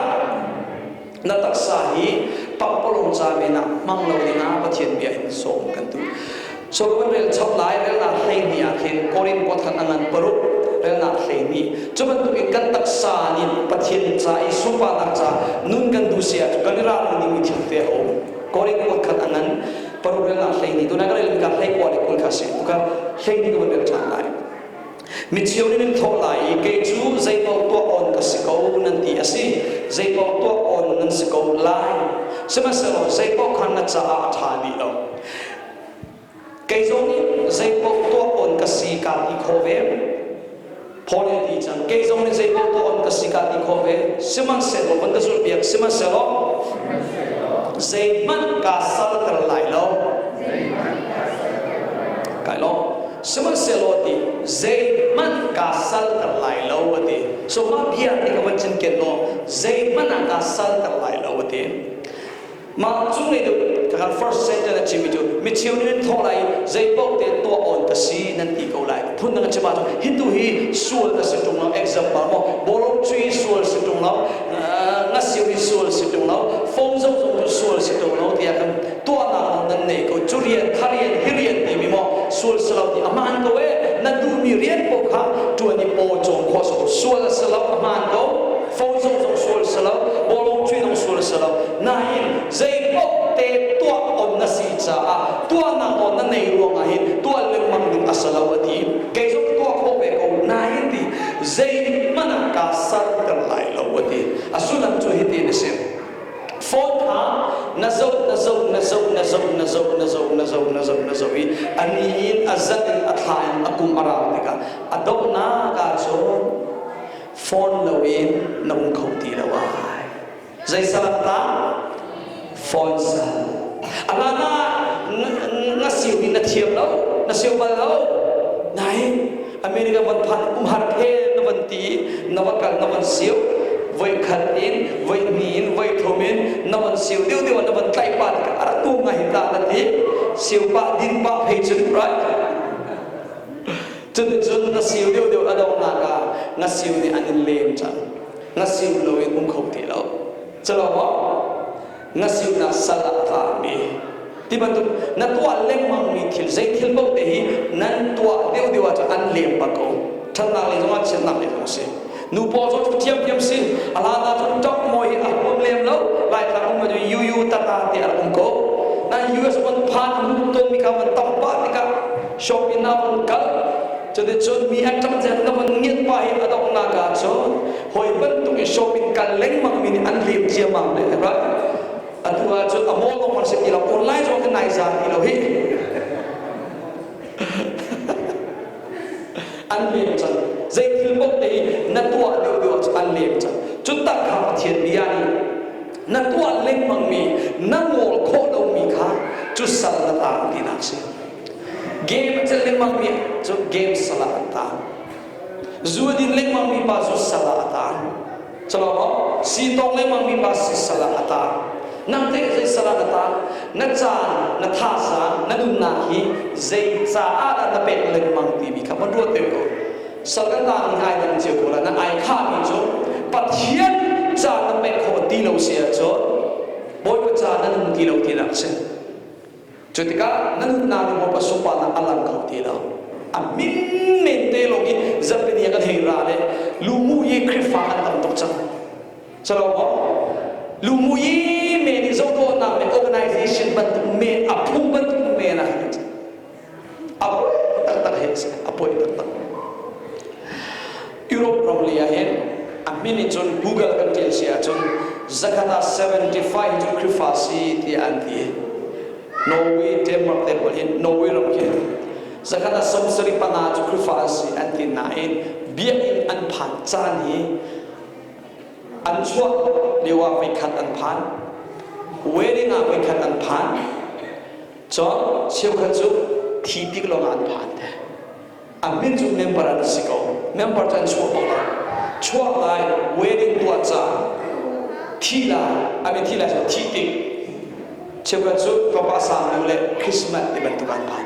Na taksa hi pakpalawng ca men ah hmang lo dingah Pathian bia in sawm kan duh. So ka van rel chap lai relnak 12 ah khin Korin kuat khat a ngan paruk relnak 12 cu bantuk in kan taksa nih Pathian ca i sunparnak ca nun kan duh si ahcun kan i ralring dingmi thil te a um. Korin kuat khat a ngan paruk relnak 12 tunai ka rel ka 19 le 20 kha si tuka 12 ka van rel ṭhan lai. Micheu nih nan thawh lai i kei cu zeipaoh tuah awn ka si ko nan ti a si. Zeipaoh tuah awn nan si ko lai. Sihmanhsehlaw zeipaoh kha na caah a ṭha dih lo. Kei zong nih zeipaoh tuah awn ka si kaa ti khawh ve. Paul nih a ti caah. cang. Kei zong nih zei paoh tuah on ka si ka ti khawh ve. Sihmanhsehlaw van ka zulhpiak sihmanhsehlaw zeihmanh kaa salter lai lo. Kai lo. Sihmanhsehlaw ti zeihmanh kaa salter lai lo a ti. So mah bia ti ka van cinken law zeihmanh ah kaa salter lai lo a ti. Mah cung nih kan first sentence a chimmi cu micheu nih nan thawh lai i zeipaoh te tuah awn ka si nan ti ko lai. Phun dang a chim ahcun hi tu hi sual a si ṭung lo example maw bawlung cui hi sual si ṭung lo ngasiu hi sual si ṭung lo phone zong zong cu sual si ṭung lo tiah kan tuahnak nawl nan nei ko cu rian kha rian hi rian timi maw sual si lo ti a hmaan ko e na duhmi rian paoh kha ṭuan i paw cawm khawh si ko sual a si lo a hmaan ko phone zong zong sual si lo bawlung cui zong sual si lo nain zeipaoh te tuah on na si caah tuahnak nawl na nei ruangah hin tuah lengmang ding a si lo a ti kei zong tuah khawh ve ko nain ti zeihmanh ah kaa salter lai lo a ti a sullam cu hitin a si phone kha na zoh na zoh na zoh na zoh na zoh na zoh na zoh na zoh na zoh i a ni in a zat in a thla in a kum a rau tikah a donghnak ah cun phone loin na um kho ti lo ai Zei sal ah tah? Phone sal. A hlan ah na siu hi na thiam lo, na siu bal lo. Nain America van phan umhar phe na van ti, na va kal na van siu. Voi khat in, voi hnih in, voi thum in na van siu deuh deuh na van tlaih pa tikah a rak tu ngai hi ta na ti. Siu pah din pah phei cun right? Cuticun na siu deuh deuh a donghnak ah na siu nih an in lem cang. Na siu loin um kho ti lo. Calo maw? Na siunak sal ah a tlangmi ti bantuk na tuah lengmangmi thil zei thil paoh te hi nan tuah deuh deuh ahcun an lem bak ko. Ṭhatnak lei zongah chiatnak lei zong a si. Nu pawl zong cu thiamthiam si. A hlan ahcun ṭap mawi hi a huam lem lo. Laitlang um cu yuyu tata ti a rak um ko. Nain US van phan a hmuh tawnmi kha van tam pah tikah shopping ah van kal. Cuticun mi an ṭap na van ngiat pah hi a donghnak ah cun hawi bantuk in shopping kal lengmang mi nih an lem ciammam le right? Atu ahcun a mall lawng man si ti lo online zong kan nai zang ti lo hi. An lem cang zei thil paoh te hi na tuah deuh deuh ah an lem cang cu tak kha Pathian bia nih na tuah lengmang mi na ngol khawh lomi kha cu sal na tang tinak si game a celh lengmang mi cu game sal ah an tang zu a din lengmang mi pa zu sal ah a tang Calaw si tong lengmang mi pa si sal ah a tang. Nang teh zei sal ah na tang? Na caan, na thazaang, na nunnak hi zei caah dah na pek lengmang timi kha van ruat deuh ko. Sal kan tang hi ai dang cio ko la. Na ai khahmi cu Pathian caan na pek khawh ti lo si ahcun Bawipa ca na nung ti lo tinak a si. Cu tikah na nunnak nih Bawipa sunparnak a lang kho ti lo. A min men te lawng i zarhpini ah kan hei ra le lumu i Khrihfa kan tam tuk cang. Calo maw? Lumu i men i zohdawhnak le organization bantuk men a phung bantuk men ah hin a poi taktak hi a si. A poi taktak. Europe ram lei ah hin a min in cun Google kan ṭial si ahcun zakhat ah 75 cu Khrihfa si tiah an ti. Norway, Denmark te pawl hin Norway ram khi zakhat ah 75 cu Khrihfa an si an ti nain biakinn an phan caan hi an chuah lio ah voikhat an phan wedding ah voikhat an phan cun cheukhat cu thi tik lawng ah an phan te A min cu member an si ko. Member cu an chuah bak lo. Chuak lai wedding tuah caan thi lai I mean thi lai cu thi tik cheukhat cu tlawmpal sang deuh le Christmas ti bantuk an phan.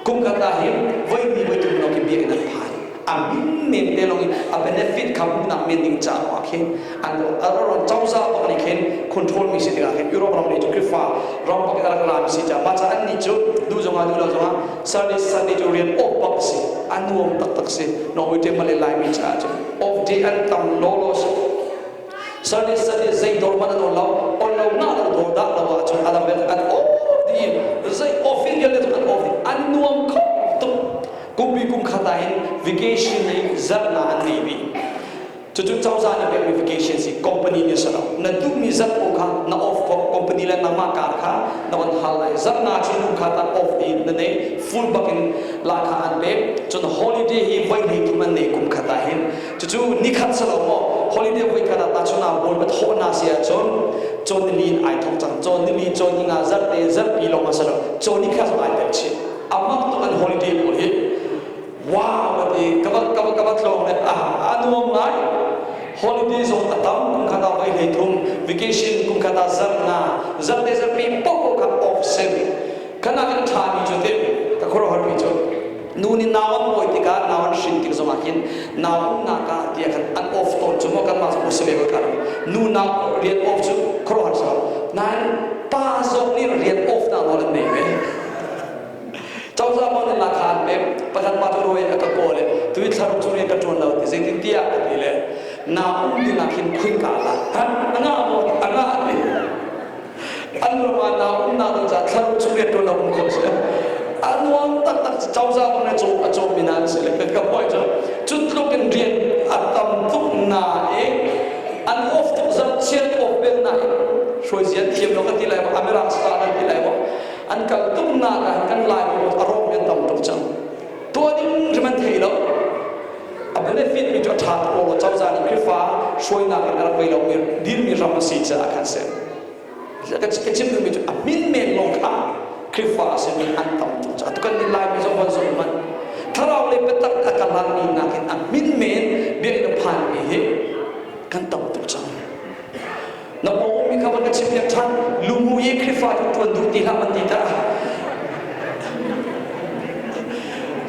Kum khat ah hin voi hnih voi thum lawng khi biakinn an phan. A min men te lawng in a benefit kha hmuhnak men ding ca ah khin an ron cozah bak nih khin control mi si tikah khin Europe ram nih cu Khrihfa ram bak in a rak ra mi si caah mah ca an nih cu duh zongah duh lo zongah Sunday Sunday cu rian off bak si a nuam taktak si Norway te Malay Laimi caah cun off day an tam lawlaw si Sunday Sunday zei dawr hmanh an on lo on lo na lo dawr dah lo ahcun a dang an off dih zei off in vialte cu an off dih an nuam kho tuk kumpi kum khat ah hin vacation i zarhna an nei dih Cucu cozah nih pekmi vacation si company nih si lo. Na duhmi zat paoh kha na off khawh. Company le nangmah kar kha na van hal lai. Zat nga cu nu kha tan off ni na nei full bak in lahkhah an pek. Cun holiday hi voi hnih thum an nei kum khat ah hin. Cucu nikhat si lo maw holiday voi khat ah tahchun ah Bawipa thawh na si ahcun cawn nili in ai thawk cang. Cawn nili, cawn ninga, zarhte, zarhpi lawng a si lo. Cawn nikhat zong ai tel chih. A mak tuk an holiday pawl hi. Wow ka ti ka va ka va ka va tlawng le a a nuam ngai. Holiday zong a tam kum khat ah voi 33 vacation kum khat ah zarh nga zarhte zarhpi paoh kha off sem. Kan ah kan ṭha mi cu ti ka khuaruahhar mi cu nu nih nau an pawi tikah nau an hrin tik zongah hin nau umnak ah tiah khan an off tawn cu maw kanmah zong si ve ko kan nu nau rian off cu khuaruahhar si nain pa zong nih rian off na nawl an nei ve. Cozah maw nan lakha an pek pakhat pa cu rawi a ka kawl i tui thlaruk cu rian ka ṭuan lo ti zeitin tiah ka ti le nau um dingah khin khuin ka la ha a ngah maw a ngah ti an ram ah nau umnak ding caah thlaruk chung rian ṭuan lo um khawh si. A nuam taktak cozah bang le cawm a cawm mi hna an si le ka hawi cu cu tluk in rian a tam tuk na i an off tuk zat chiat off bel na i hruai zian thiam lo ka ti lai maw Amirang star an ti lai maw an kal tuk nak ah kan lai a rawk mi an tam tuk cang. Tuah ding hrim an thei lo. A benefit mi cu a ṭha tuk law cozah nih Khrihfa hruainak in a rak vei lomi dirmi ram a si caah khan si. Ka chim duhmi cu a min men lawng kha Khrihfa a simi an tam tuk caah tukan ni Laimi zong van zong hmanh thlarau le biatak a ka hlanmi nakin a min men biakinn a phanmi hi kan tam tuk cang. Na pawngmi kha van ka chim piak ṭhan lungmu i Khrihfa cu ṭuan duh ti hlah an ti ta.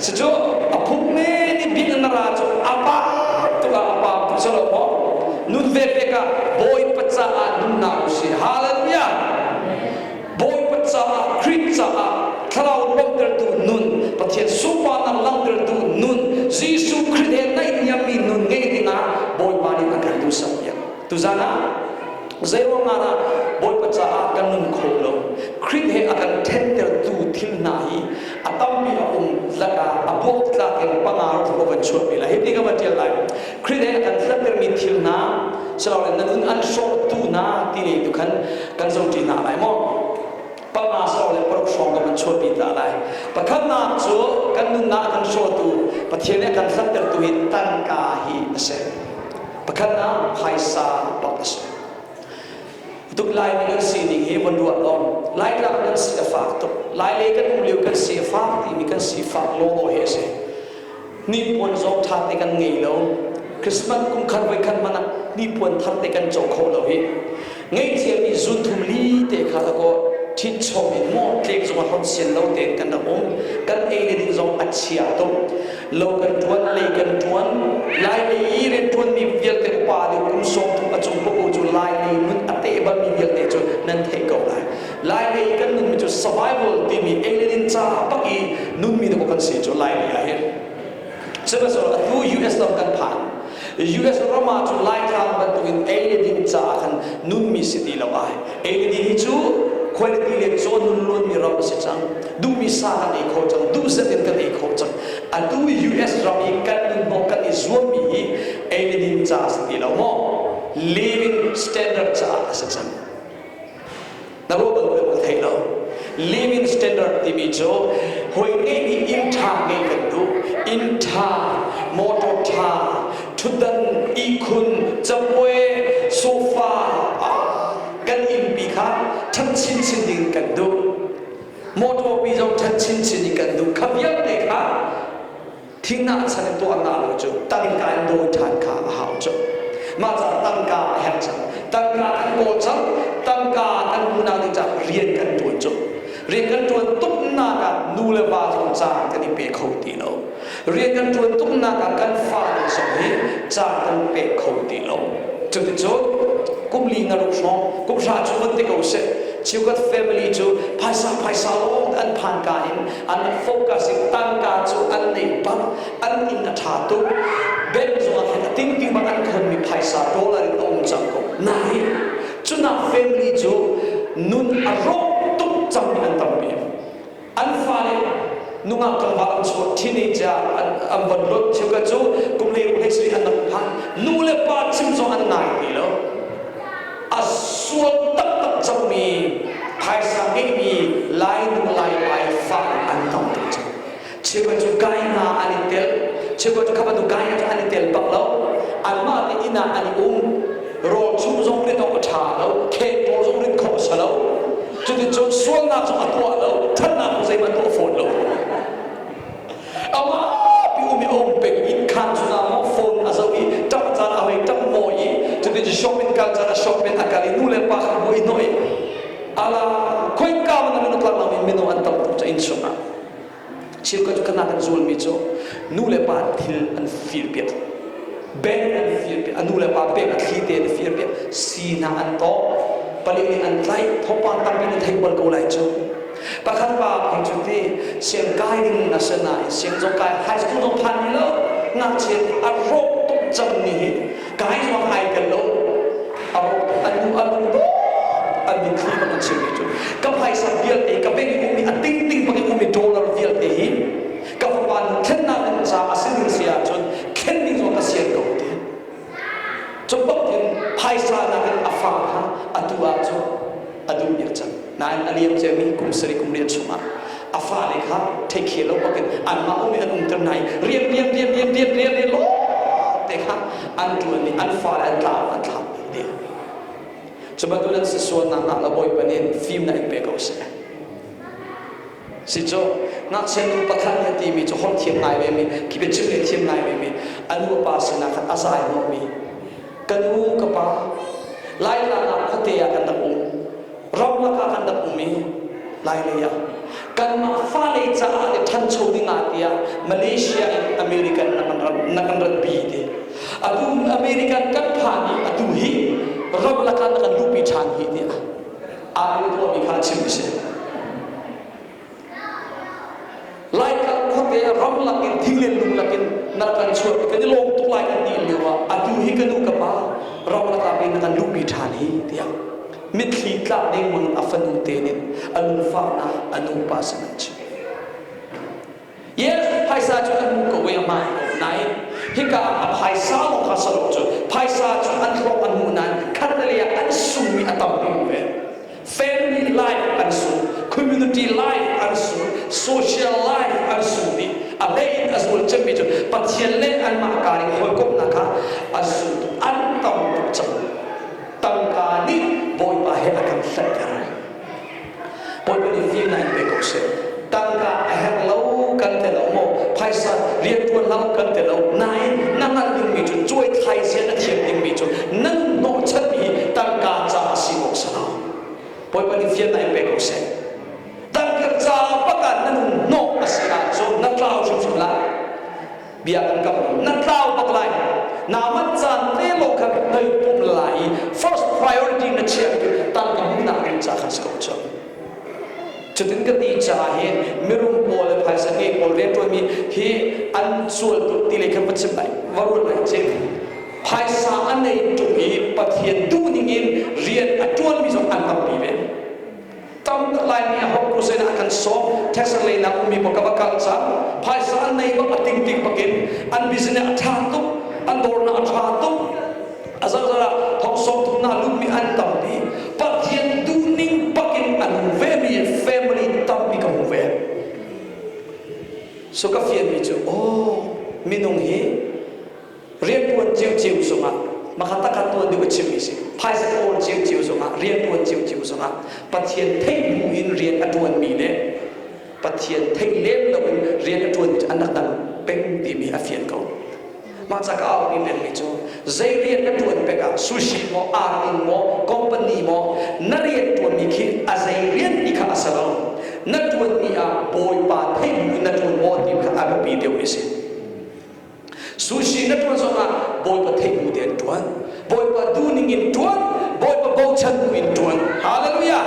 Cucu a phung men i bing na ra cu a pa tuk ah a pa tuk si lo maw? Nun ve pek ah Bawipa caah nunnak u si. Hallelujah! Bawipa caah, Khrih caah thlarau lawmhtertu nun, Pathian sunparnak langhtertu nun, Jesuh Khrih he naihniammi nun ngei dingah Bawipa nih a kan duhsak piak. Tuzan ah zeiruang ah dah Bawipa caah kan nun kho lo? Khrih he a kan ṭhentertu thil hna hi a tampi a um lakah a buaktlak in panga ro van chuahpi lai. Hiti ka van ṭial lai. Khrih he a kan hlattermi thil hna silole na nun an hrawhtu hna ti lei tu khan kan zohṭi hna lai maw? Panga silole paruk hrawng ka van chuahpi ta lai. Pakhatnak cu kan nunnak a kan hrawhtu Pathian nih a kan hlattertu hi tangka hi a si. Pakhatnak phaisa bak a si. Tuk Laimi kan sining hi von ruah law Laitlang kan si a fak tuk. Lailei kan um lio kan si a fak timi kan si fak lawlaw hi a si. Hnipuan zong ṭha te kan ngei lo. Christmas kum khat voi khat hmanh ah hnipuan thar te kan caw kho lo hi. Ngeihciami zunthum li te kha kaw ṭhit chom in maw tlek zong a hon sian lo tein kan rak um. Kan ei le ding zong a chia tuk. Lo kan ṭuan, lei kan ṭuan. Lai lei i rianṭuanmi vialte upa deuh kum 30 a cung paoh cu Lai lei nun a teh balmi vialte cu nan theih ko lai. Lailei kan nunmi cu survival timi ei le din ca bak i nunmi dawh kan si cu Lailei ah hin. Sihmanhsehlaw atu US ram kan phan. US ram ah cun Laitlang bantukin ei le din caah khan nunmi si ti lo ai. Ei le din hi cu quality le cawn nun luanmi ram a si cang. Duhmi sa kan ei kho cang, duh zat in kan ei kho cang. Atu US ram i kan nun hnawh kan i zuammi hi ei le din ca si ti lo maw? Living standard caah a si cang. Na ruah bal ka thei lo. Living standard timi cu hawi ngeihmi inn ṭha ngei kan duh. Inn ṭha, motor ṭha, ṭhutdan, ihkhun, cabuai, sofa, ah, kan innpi kha ṭhat chinchin ding kan duh. Motor pi zong ṭhat chinchin in kan duh. Kha vialte kha thinghnah chan in tuah na lo cu tangka in dawi ṭhan kha a hau cu. Mah caah tangka a herh cang. Tangka kan kawl cang. Tangka kan hmuhnak ding caah rian kan ṭuan cu. Rian kan ṭuan tuknak ah nu le va zong caan kan i pe kho ti lo. Rian kan ṭuan tuknak ah kan fale zong hi caan kan pe kho ti lo. Cuticun kum li nga ruk hrawng, kum hra cu van ti ko seh. Cheukhat family cu phaisa phaisa lawng an phan ka in an focus i tangka cu an nei bak, an inn a ṭha tuk. Bank zongah khin a tingting bak an khonmi phaisa dollar in a um cang ko. Nain cunak family cu nun a rawk tuk cangmi an tampi. An fale nungak tlangval an chuah teenager an an von luat cheukhat cu kum 16 hlei an rak phan. Nu le pa chim zong an ngai ti lo. A sual taktak cangmi phaisa ngeimi Lai nu Lai pa i fa an tam tuk cang. Cheukhat cu gai hna an i tel, cheukhat cu kha bantuk gai hna cu an i tel bak lo. inn ah an i um. Rawl chumh zong rit awk a ṭha lo, kheng pawl zong rit khawh a si lo. Cuticun sualnak zong a tuah lo, ṭhatnak zong zeihmanh tuah fawn lo. Amah pi um i a um peng inn khan cu na maw phone a zoh i ṭap caan a hoi ṭap mawi i cuticun shopping kal caan a shopping a kal i nu le pa kha buai hnawh i ala khoika man na tlak lo mi minung an tam tuk ca inn chungah cheukhat cu kana kan zulmi cu nu le pa thil an fir piak bank an fir piak a nu le pa pek a thli te an fir piak si hna an tawk palik nih an tlaih thawngpang tampi na theih bal ko lai cu pakhat pa phei cu ti siang kai ding a si nain siang zong kai high school zong phan ni lo ngakchia a rawk tuk cang ni hi kai zong ai tel lo a rawk tuk an nu a lung an mitthli bang an chimmi cu ka phaisa vialte ka bank i ummi a tingting bang i ummi dollar vialte hi ka fapa nu thlennak ding ca a si ding si ahcun thlen ding zong ka sian ko ti cu bak in phaisa nakin a fa kha atu ah cu a duh piak cang nain a liam ciami kum sarih kum riat chungah a fale kha take care lo bakin anmah um in an umter hna i rian rian rian rian rian rian rian lo te kha an ṭuan i an fale an tlau an thlak dih cu bantuk nan si sualnak hna la Bawipa nih fimnak in pe ko seh. Si cu ngakchia nu pakhat nih a timi cu holh thiam ngai ve mi khi biachim le thiam ngai ve mi a nu a pa sinah khan a zai hnawhmi ka nu ka pa Laitlang ah khuate ah kan rak um ramlak ah kan rak um i Lailei ah kanmah fale caah le ṭhancho ding ah tiah Malaysia in American na kan rat na kan ratpi ti atu American kan phan i atu hi ramlak ah na kan luhpi ṭhan hi tiah aa tuahmi kha chim a si. Laikal khuate ramlak in thing le lung lakin na kan chuah i kan i lawm tuk lai kan ti lio ah atu hi ka nu ka pa ramlak ah na kan luhpi ṭhan hi tiah mitthli tlak dengmang a fanu te nih a lungfahnak a nupa sin an chim. Yes, phaisa cu an hmuh ko i a hmaan ko nain hika ah a phaisa lawng kha si lo cu phaisa cu an hlawk an hmuh nain khatlei ah an sungmi a tam bik ve. Family life an sung, community life an sung, social life an sung dih. A hlei in a zual cemmi cu Pathian le anmah kar i hawikomhnak kha a sung tuk, an tam tuk cang. Tangka nih Bawipa he a kan hlatter. Bawipa nih fimnak in pe ko seh. Tangka a herh lo kan ti lo maw? Phaisa rianṭuan lo kan ti lo. Nain na hngalh dingmi cu cuai thlai zia na thiam dingmi cu nan hnawhchanmi hi tangka ca a si awk si lo. Bawipa nih fiannak in pe ko seh. Tangka ca bak ah na nun hnawh a si ahcun na tlau hrimhrim lai. Bia kan kam na tlau bak lai naa manh caan te lo khan noi pum lai i first priority na chiah cu tangka hmuhnak ding ca khan si ko cu cutin ka ti caah hin mirum pawl le phaisa ngei pawl rianṭuanmi hi an sual tuk ti lei khan va chim lai va ruat lai cim phaisa a nei tuk i Pathian duh ning in rian a ṭuanmi zong an tampi ve Tam tuk Laimi a hawk crusade ah kan sawm. Texas lei nak ummi pawl ka va kal cang. Phaisa an nei bak a tingting bakin an business a ṭha tuk, an dawrnak a ṭha tuk. A zarhzarh ah thong sawm thum na lutmi an tampi. Pathian duhning bakin an um vemi family tampi ka hmu ve. So ka fianmi cu, oh, minung hi riantuan ciocio zongah makha takhat tuan ding a chimmi si phaisa kawl ciocio zongah riantuan ciocio zongah Pathian theih bu in rian a tuanmi le Pathian theih lem loin rian a tuanmi cu an rak dang peng timi a fian ko mah ca ka au mi pengmi cu zei rian na tuan pek ah sushi maw arning maw company maw na rian tuanmi khi a zei rian ti kha a si lo na tuanmi ah bawipa theih bu in na tuan maw ti kha a biapi deuh mi si Sushi na ṭuan zongah Bawipa theih bu tein ṭuan. Bawipa duhning in ṭuan. Bawipa bochan bu in ṭuan. Hallelujah!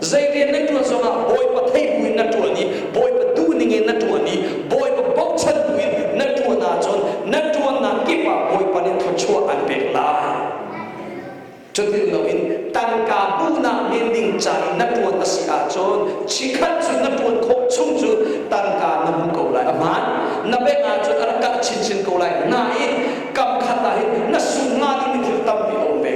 Zei rian na ṭuan zongah Bawipa theih bu in na ṭuan i Bawipa duhning in na ṭuan i Bawipa bochan bu in na ṭuan ahcun na ṭuannak kip ah Bawipa nih thluachuah an pek lai. Cutin loin tangka hmuhnak men ding ca i na ṭuan a si ahcun chikkhat cu na ṭuan khawh chung cu tangka na hmu ko lai. A hmaan. Na bank ahcun a rak karh chinchin ko lai. Nain kam khat ah hin na sung hnga dingmi thil tampi a um ve.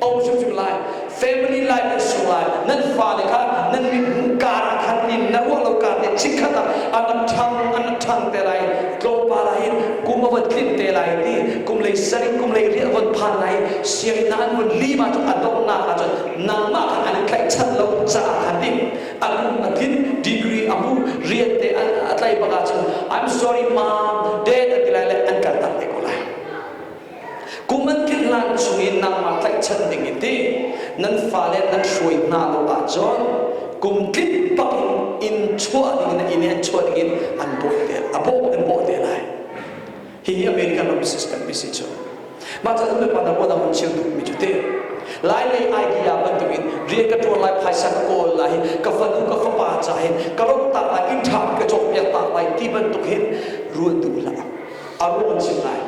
A um hrimhrim lai. Family life nan sung lai. Nan fale kha nan mithmuh kar ah khan in na ruah lo kar te chikkhat ah an rak ṭhang an rak ṭhang te lai. Tlawmpal ah hin kum a. a van tlinh te lai ti kum lei sarih kum lei riah von phan lai sianginn ah an vun lim ahcun a donghnak ahcun nangmah khan an i tlaihchan lo caah khan ding a kum a tlin degree a hmu rian te a tlai bak ahcun I'm sorry mom dad a ti lai le an kal tak te ko lai. Kum an tlinh hlan chungin nangmah tlaihchan ding in ti nan fale nan hruai hna lo ahcun kum tlinh bak in inn chuah ding in inn in an chuah ding in an bawh te a bawh an bawh te lai. Hihi American ram system mi si cu. Mah ca nu le pa na ruah hun chim duh mi cu te lai lei idea bantukin rian ka ṭuan lai phaisa ka kawl lai ka fanu ka fapa ca hin ka ro tak lai inn ṭha ka cawk piak tak lai ti bantuk hin ruat duh hlah. A ruah chim lai.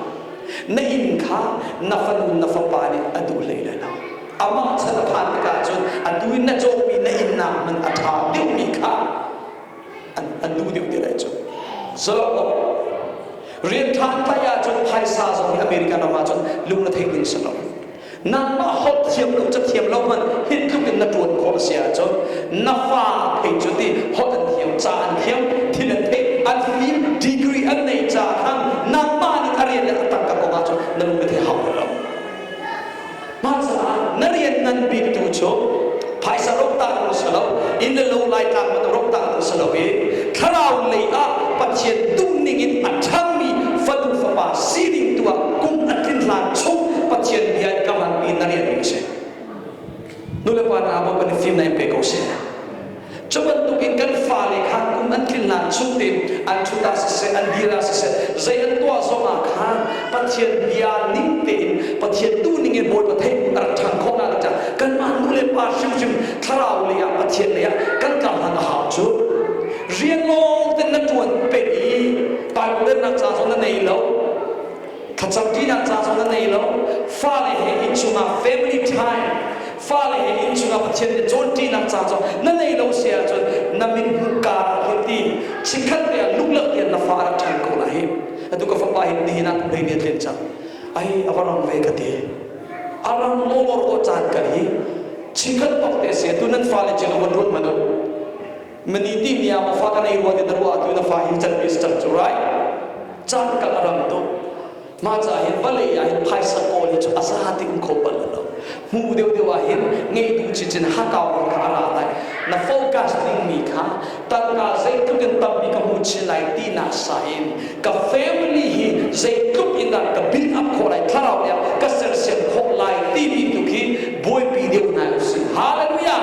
Na inn kha na fanu na fapa nih a duh hlei lai lo. Amah chan a phan tikah cun atu in na cawkmi na inn nak hmanh a ṭha deuhmi kha an, an duh deuh te lai cu. Zalong rian ṭha an tlaih ahcun phaisa zong hi American ram ahcun lung na theih ding si lo. Nangmah holh thiam lo cathiam lo hmanh hi tluk in na ṭuan khawh a si ahcun na fa phei cu ti holh an thiam, ca an thiam, thil an theih, an fim, degree an nei ca khan nangmah nih a rian le a tangka kong ahcun na lung na thei hau lo. Mah caah na rian ngan bik tu cu phaisa rok ta tu si lo, inn le lo laitlang man rok ta tu si lo i thlarau lei ah Pathian duh ning in a ṭhangmi fanu fapa sining tu ah kum a tlin hlan chung Pathian bia in ka hmanmi na rian ding a si. Nu le pa hna Bawipa nih fimnak in pe ko seh. Cu bantukin kan fale kha kum an tlin hlan chung tein an ṭhut ah siseh, an dir ah siseh, zei an tuah zong ah khan Pathian bia ning tein Pathian duh ning in Bawipa theih a rak ṭhan khawh nak caah kanmah nu le pa hrimhrim thlarau lei ah Pathian lei ah kan kal hlan a hau cu. Rian lawng ten na ṭuan peng i Bible relnak ca zong na nei lo. Thlacam ṭinak ca zong na nei lo. Fale he innchung ah family time, fale he innchung ah Pathian bia cawnṭinak ca zong na nei lo si ahcun na mit hmuh kar ah khin ti chikkhat te ah lunglak tian na fa a rak ṭhan ko lai hi. Atu ka fapa hi nihin ah kum hleini a tlin cang. Ai a va rang ve ka ti. A rang lawlawr ko caan kal hi chikkhat bak te si atu nan fale cil van ruat hmanh u. Mani ti mi ah ma fa ka nei rua ti na ruah atu na fa hi can bis cang cu right? Caan kal a ram tuk. Mah caah hin vawlei ah hin phaisa kawl hi cu a za ti um kho bal lo. Hmu deuhdeuh ah hin ngei duh chinchin hakau in kha a ra lai. Na focus dingmi kha tangka zeitluk in tampi ka hmu chin lai tinak sa in ka family hi zeitluk in dah ka build up khawh lai thlarau lei ah ka sersiam khawh lai timi tu khi buaipi deuh hna usih. Hallelujah!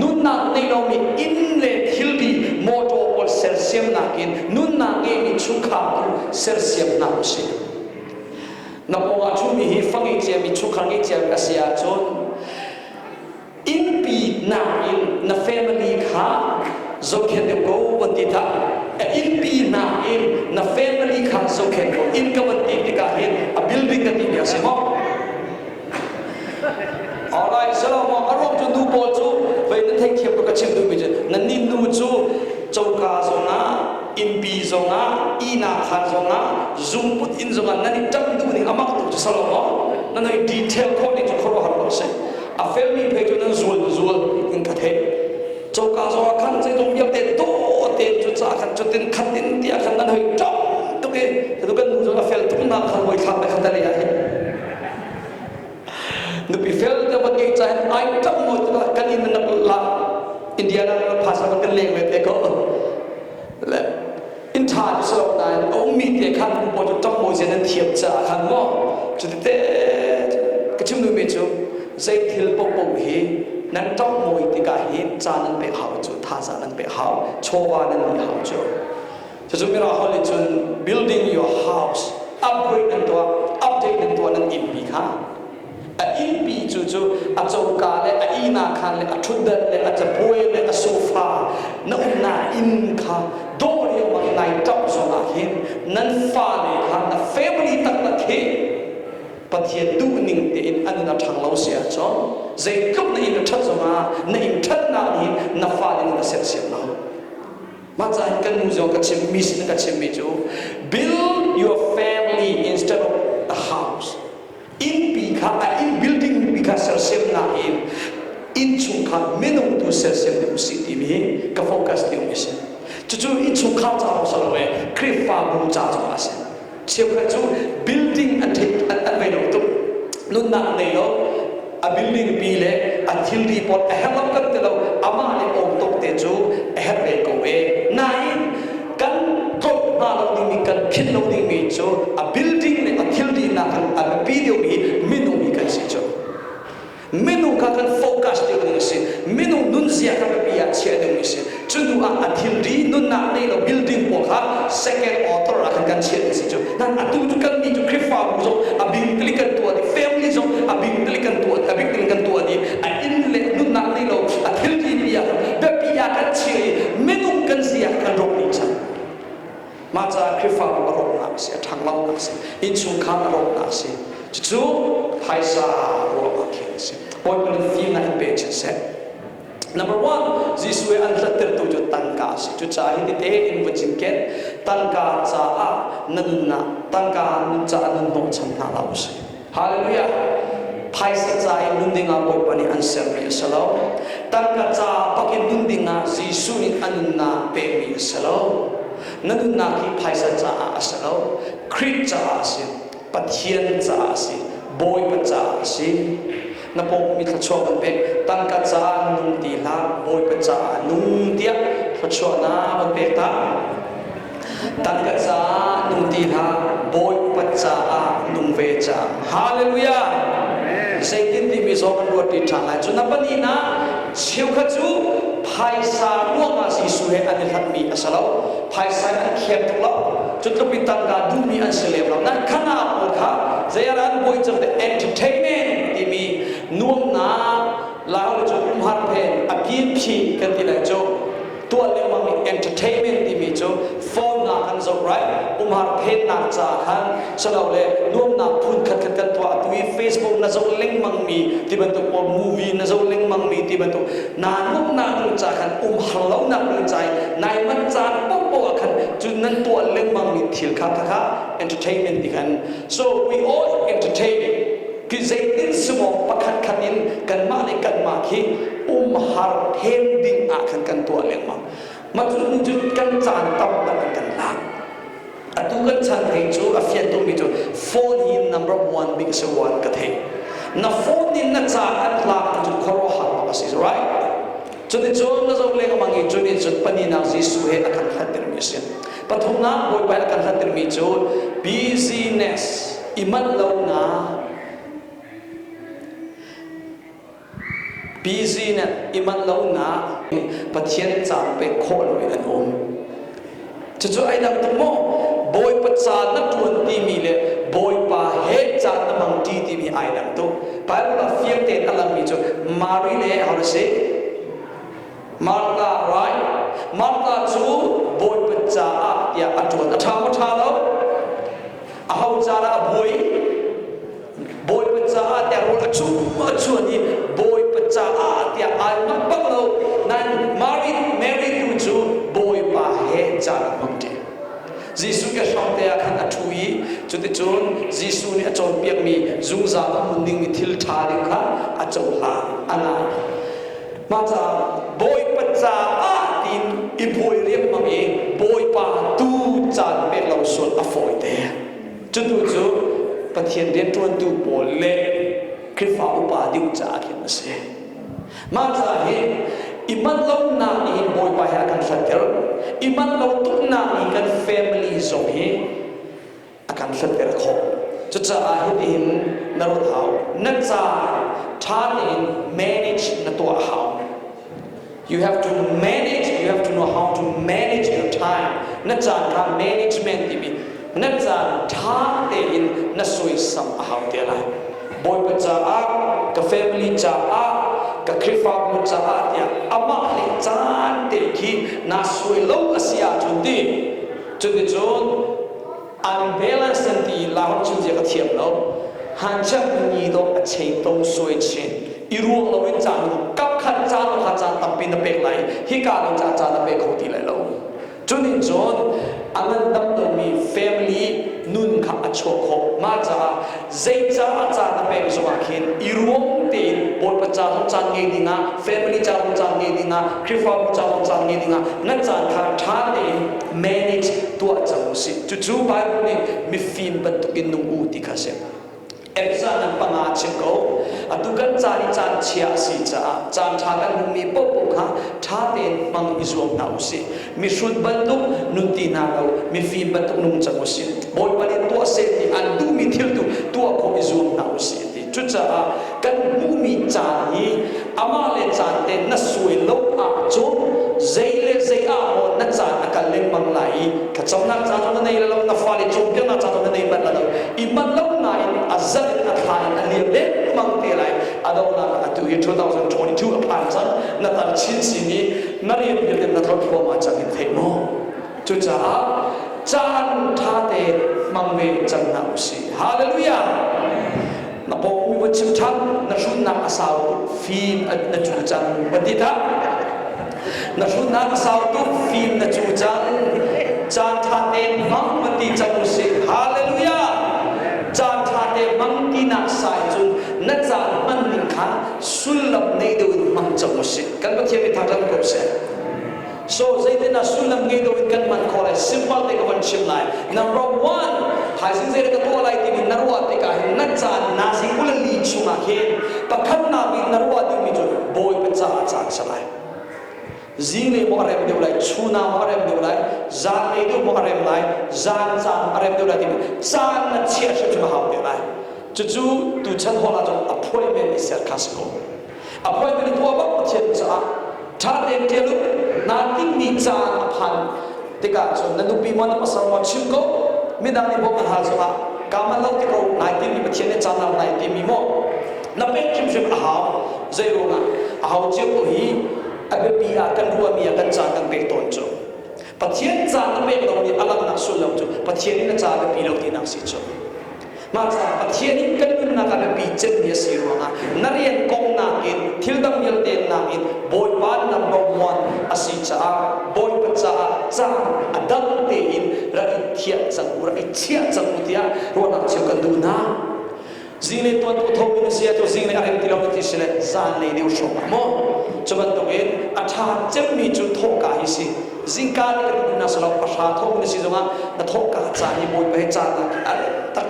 Nunnak ngei lomi inn le thilri mawṭaw pawl sersiamnak in nunnak ngeimi chungkhar tu sersiam hna usih. Na pawngah ṭhumi hi fa ngei ciami chungkhar ngei ciami a si ahcun innpi nakin na family kha zohkhenh deuh ko van ti hlah. Innpi nakin na family kha zohkhenh ko. Inn ka van ti tikah hin a building ka timi a si maw? Alright, salo maw a ruang cu nu pawl cu vei nan theithiam ko ka chim duhmi cu nan nih nu cu coka zongah innpi zongah ihnak khaan zongah zungput inn zongah nan i ṭam duh ning a mak tuk cu salo maw nan hei detail khawh ning cu khuaruahhar ko si a felmi phei cu nan zual zual in ka theih coka zongah khan zeizong vialte dawh tein cu ca khan cutin khatin tiah khan nan hei ṭam tuk i kan nu cu a fel tuk nak khan voi thlak le khan tale ah hin Nupi fel te van ngeih ca hin ai ṭap maw tikah kan inn na la Indiana na phasa kan kan leng ve te ko. Le inn ṭha cu si lo nain a ummi te khan nu pawl cu ṭap maw zian an thiam caah khan maw cuti te ka chim duhmi cu zei thil paohpaoh hi nan ṭap mawi tikah hin ca nan pek hau cu thazaang nan pek hau chawva nan nih hau cu. Cucu Mirang holh in cun building your house, upgrade nan tuah, update nan tuah nan innpi kha. A innpi cu cu a coka le a ihnak khan le a ṭhutdan le a cabuai le a sofa na umnak inn kha dawh riangmang in nai ṭap zongah hin nan fale kha na family taktak hi Pathian duhning tein a nun a ṭhang lo si ahcun zeitluk na inn a ṭhat zongah na inn ṭhatnak nih na fale nun a sersiam lo. Mah caah kan nu zong ka chim mi sin ka chimmi cu build your family instead of the house. Innpi kha a inn building pi kha sersiamnak in innchungkhar minung tu sersiam ding usih timi hi ka focus ding mi si. Cucu innchungkhar ca lawng si lo e Khrihfabu ca zong a si. Cheukhat cu building an theih an vei lo tuk. Nunnak nei lo. A building pi le a thilri pawl a herh lo kan ti lo. Amah le awm tuk te cu a herh ve ko e. Nain kan tlolh hna lo dingmi kan philh lo dingmi cu a building le a thilri nakin a biapi deuhmi minung hi kan si cu. Minung kha kan focus deuh ding a si. Minung nunzia kha biapi ah chiah ding a si. Cu hnu ah a thilri nunnak nei lo building pawl kha second author ah khan kan chiah ding a si cu. Nan atu cu kan nih cu Khrihfabu zong a bing kan tuah dih, family zong a bing kan tuah, a bik kan tuah dih. A inn le nunnak nei lo a thilri pi ah biapi ah kan chiah i minung kan zia kan rawk dih cang. Mah caah Khrihfabu a rawknak a si, a ṭhanglonak a si, innchungkhar a rawknak a si. Cucu phaisa ruangah khin a si. Bawipa nih fimnak in pe chin seh. Number one, Jesuh he an hlattertu cu tangka a si. Cucaah hi tete in vun cinken, tangka caah na nunnak, tangka nun caah nun hnawhchan hna hlah usih. Hallelujah! Phaisa ca i nun dingah Bawipa nih an sermi a si lo. Tangka ca bakin nun dingah Jesuh nih a nunnak pekmi a si lo. Na nunnak hi phaisa caah a si lo. Khrih caah a si. Pathian caah a si. Bawipa caah a si. Na pawngmi thluachuah kan pek. Tangka caah nung ti hlah. Bawipa caah nung tiah thluachuahnak kan pek ta. Tangka caah nung ti hlah, Bawipa caah nung ve cang. Hallelujah! Zeitin timi zong kan ruat ti ṭhan lai. Cun a pahnihnak cheukhat cu phaisa ruangah Jesuh he an i hlatmi a si lo. Phaisa in an khem tuk lo. Cu tluk in tangka duhmi an si lem lo. Nan khana pawl kha zei ah an buai cang entertainment timi nuamnak lau cu umhar phen a pin phi kan ti lai cu tuah lengmang mi entertainment timi cu phone na kan zoh right umhar phennak ca khan silole nuamnak phun khat khat kan tuah atu i Facebook na zoh lengmang mi ti bantuk pawl movie na zoh lengmang mi ti bantuk na nuamnak ding ca khan umhar lonak ding ca i nai man caan paohpaoh ah khan cu nan tuah lengmang mi thil kha kha entertainment ti khan so we all entertain Khi zeitin sumaw pakhat khat in kanmah le kanmah khi umhar phen ding ah khan kan tuah lengmang. Mah cu cu kan caan tam tak in kan lak. Atu kan chan thei cu a fian tukmi cu phone hi number one bik si one ka thei. Na phone in na caan an lak cu khuaruahhar bak a si, right? Cuticun na zoh lengmang i cu nih cun paninak Jesuh he a kan hlattermi a si. Pathumnak Bawipa he a kan hlattermi cu busyness, i manh lonak, busyness, i manh lonak, Pathian caan pek khawh lo in an um. Cucu ai dang tuk maw? Bawipa caan na ṭuan timi le Bawipa he caan na hmang ṭi timi ai dang tuk. Bible ah fiang tein a langmi cu Mary le how to say? Martha, right? Martha cu Bawipa caah tiah a ṭuan. A ṭha maw ṭha lo? Aho ca dah a buai? Bawipa caah tiah rawl a chum a chuan i Bawipa caah tiah ai manh bak lo. Nain Mary, Mary tu cu Bawipa he caan a hmang ṭi. Jesuh ke hram te ah khan a ṭhu i cuticun Jesuh nih a cawnpiakmi zungzal a hmun dingmi thil ṭha ding kha a cohlan, a ngai. Mah caah Bawipa caah tiin i buai riangmang i Bawipa tu caan pek lo sual a fawi te. Cutu cu Pathian rianṭuantu pawl le Khrihfa upa ding caah khin a si. Mah caah hi i manh lonak nih hin Bawipa he a kan hlatter. I manh lo tuknak nih kan family zong hi a kan hlatter khawh. Cucaah hitihin na ruat hau. Na caan ṭha tein manage na tuah hau. You have to manage, you have to know how to manage your time. Na caan kha management timi na caan ṭha tein na suaisam a hau te lai. Bawipa caah, ka family caah, ka Khrihfabu caah tiah amah le caan te khi naa suai lo a si ahcun ti cuticun unbalance an ti la chim zia ka thiam lo han cham ni dok a chei tong suai chin i ruang lo in caan kap khat caan kha caan tampi na pek lai hika lo ca caan na pe kho ti lai lo cunin cun a ngandam lomi family nun kha a chuak khawh mah caah zei caah caan na pek zongah khin i ruang. tein Bawipa ca zong caan ngei dingah, family ca zong caan ngei dingah, Khrihfabu ca zong caan ngei dingah na caan kha ṭha tein manage tuah cang usih. Cucu Bible nih mifim bantukin nung u ti kha a si. Efesa nan panga chim ko. Atu kan caan i caan chia a si caah caan ṭha kan hmuhmi paohpaoh kha ṭha tein hmang i zuam hna usih. Mihrut bantuk nun ti hna lo, mifim bantuk nung cang usih. Bawipa nih tuah seh ti an duhmi thil tu tuah khawh i zuam hna usih ti. Cucaah kan hmuhmi caan hi amah le caan te na suai lo ahcun zei le zei ah maw na caan a kal lengmang lai i thlacamnak caan zong na nei lo, na fale cawnpiaknak caan zong na nei manh lo. I manh lo nain a zarh in a thla in a liam lengmang te lai. A donghnak ah atu hi 2022 a phan cang, na tar chin sin i na rian vialte na tlawt thluahmah cang in theih maw? Cucaah caan ṭha te hmang ve cang hna usih. Hallelujah! Na pawngmi va chim ṭhan, na hrutnak a sau tuk, fim na cu cang. Va ti dah. Na hrutnak a sau tuk, fim na cu cang. Caan ṭha te hmang va ti cang usih. Hallelujah! Caan ṭha te hmang tinak sai cun na caan hman ning kha sullam nei deuh in hmang cang usih. Kan Pathian mi thangṭhat ko seh. So zeitin ah sullam ngei deuh in kan hman khawh lai? Simple te ka van chim lai. Number one, thaizing zei ka tuah lai timi na ruah tikah hin na caan nazi 24 chungah hin pakhatnak bik na ruah dingmi cu Bawipa caah caan si lai. Zinglei maw a rem deuh lai, chun ah maw a rem deuh lai, zanlei deuh maw a rem lai, zan caan a rem deuh lai timi caan na chiah hrimhrim a hau te lai. Cucu tuchan hall ahcun appointment i ser kha si ko. Appointment i tuah bak Pathian caah ṭha tein ṭial u. Naa tinhmi caan a phan tikah cun na nupi maw na pasal maw chim ko. Midang nih bawmh an hal zongah kaa manh lo ti ko nai timmi Pathian nih caan lam nai timi maw na pek hrimhrim a hau. Zei ruangah a hau cio ko hi a biapi ah kan ruahmi ah kan caan kan pek tawn cu. Pathian caan na pek lo nih a langhnak sullam cu Pathian nih na ca a biapi lo tinak si cu. Mah caah Pathian in kan nunnak ah biapi cemmi a si ruangah na rian kong nakin thil dang vialte nakin Bawipa number one a si caah Bawipa caah caan a dang tein rak i thiah cang u, rak i chiah cang u tiah ruahnak cheu kan duh hna. Zinglei tuan tu tho na si ah zinglei a rem ti lo na ti si le zanlei deuh hrawng ah maw cu bantukin a ṭha cemmi cu thawhka hi si zingka ni kan duhnak si lo pahra tho na si zongah na thawhka caan hi Bawipa he caan nak a rem tak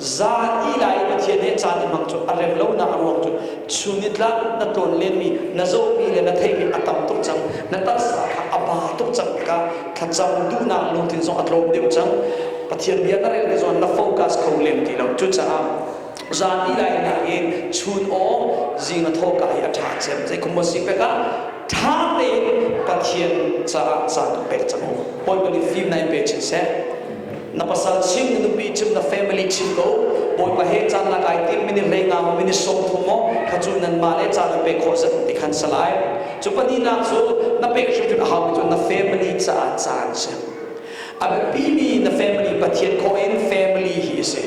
zan i lai Pathian he caan i hmang cu a rem lo nak a ruang cu chun ni tlak na tlawn lenmi na zohmi le na theihmi a tam tuk cang na taksa kha a ba tuk cang tikah thlacam duhnak lungthin zong a tlawm deuh cang Pathian bia na rel ti zong na focus kho lem ti lo cucaah zan i lai nak in chun aw zing na thawhka hi a ṭha cem zei kum maw si pek ah ṭha tein Pathian caah caan pek cang u Bawipa nih fim na in pe chin seh na pasal chim na nupi chim na family chim ko Bawipa he caan lak ai tim mini hlei nga maw mini 30 maw kha cu nan mah le caan na pek khawh zat ti khan salai cu pahnihnak cu na pek hrimhrim a hau mi cu na family caah caan si a biapimi na family Pathian khawh in family hi a si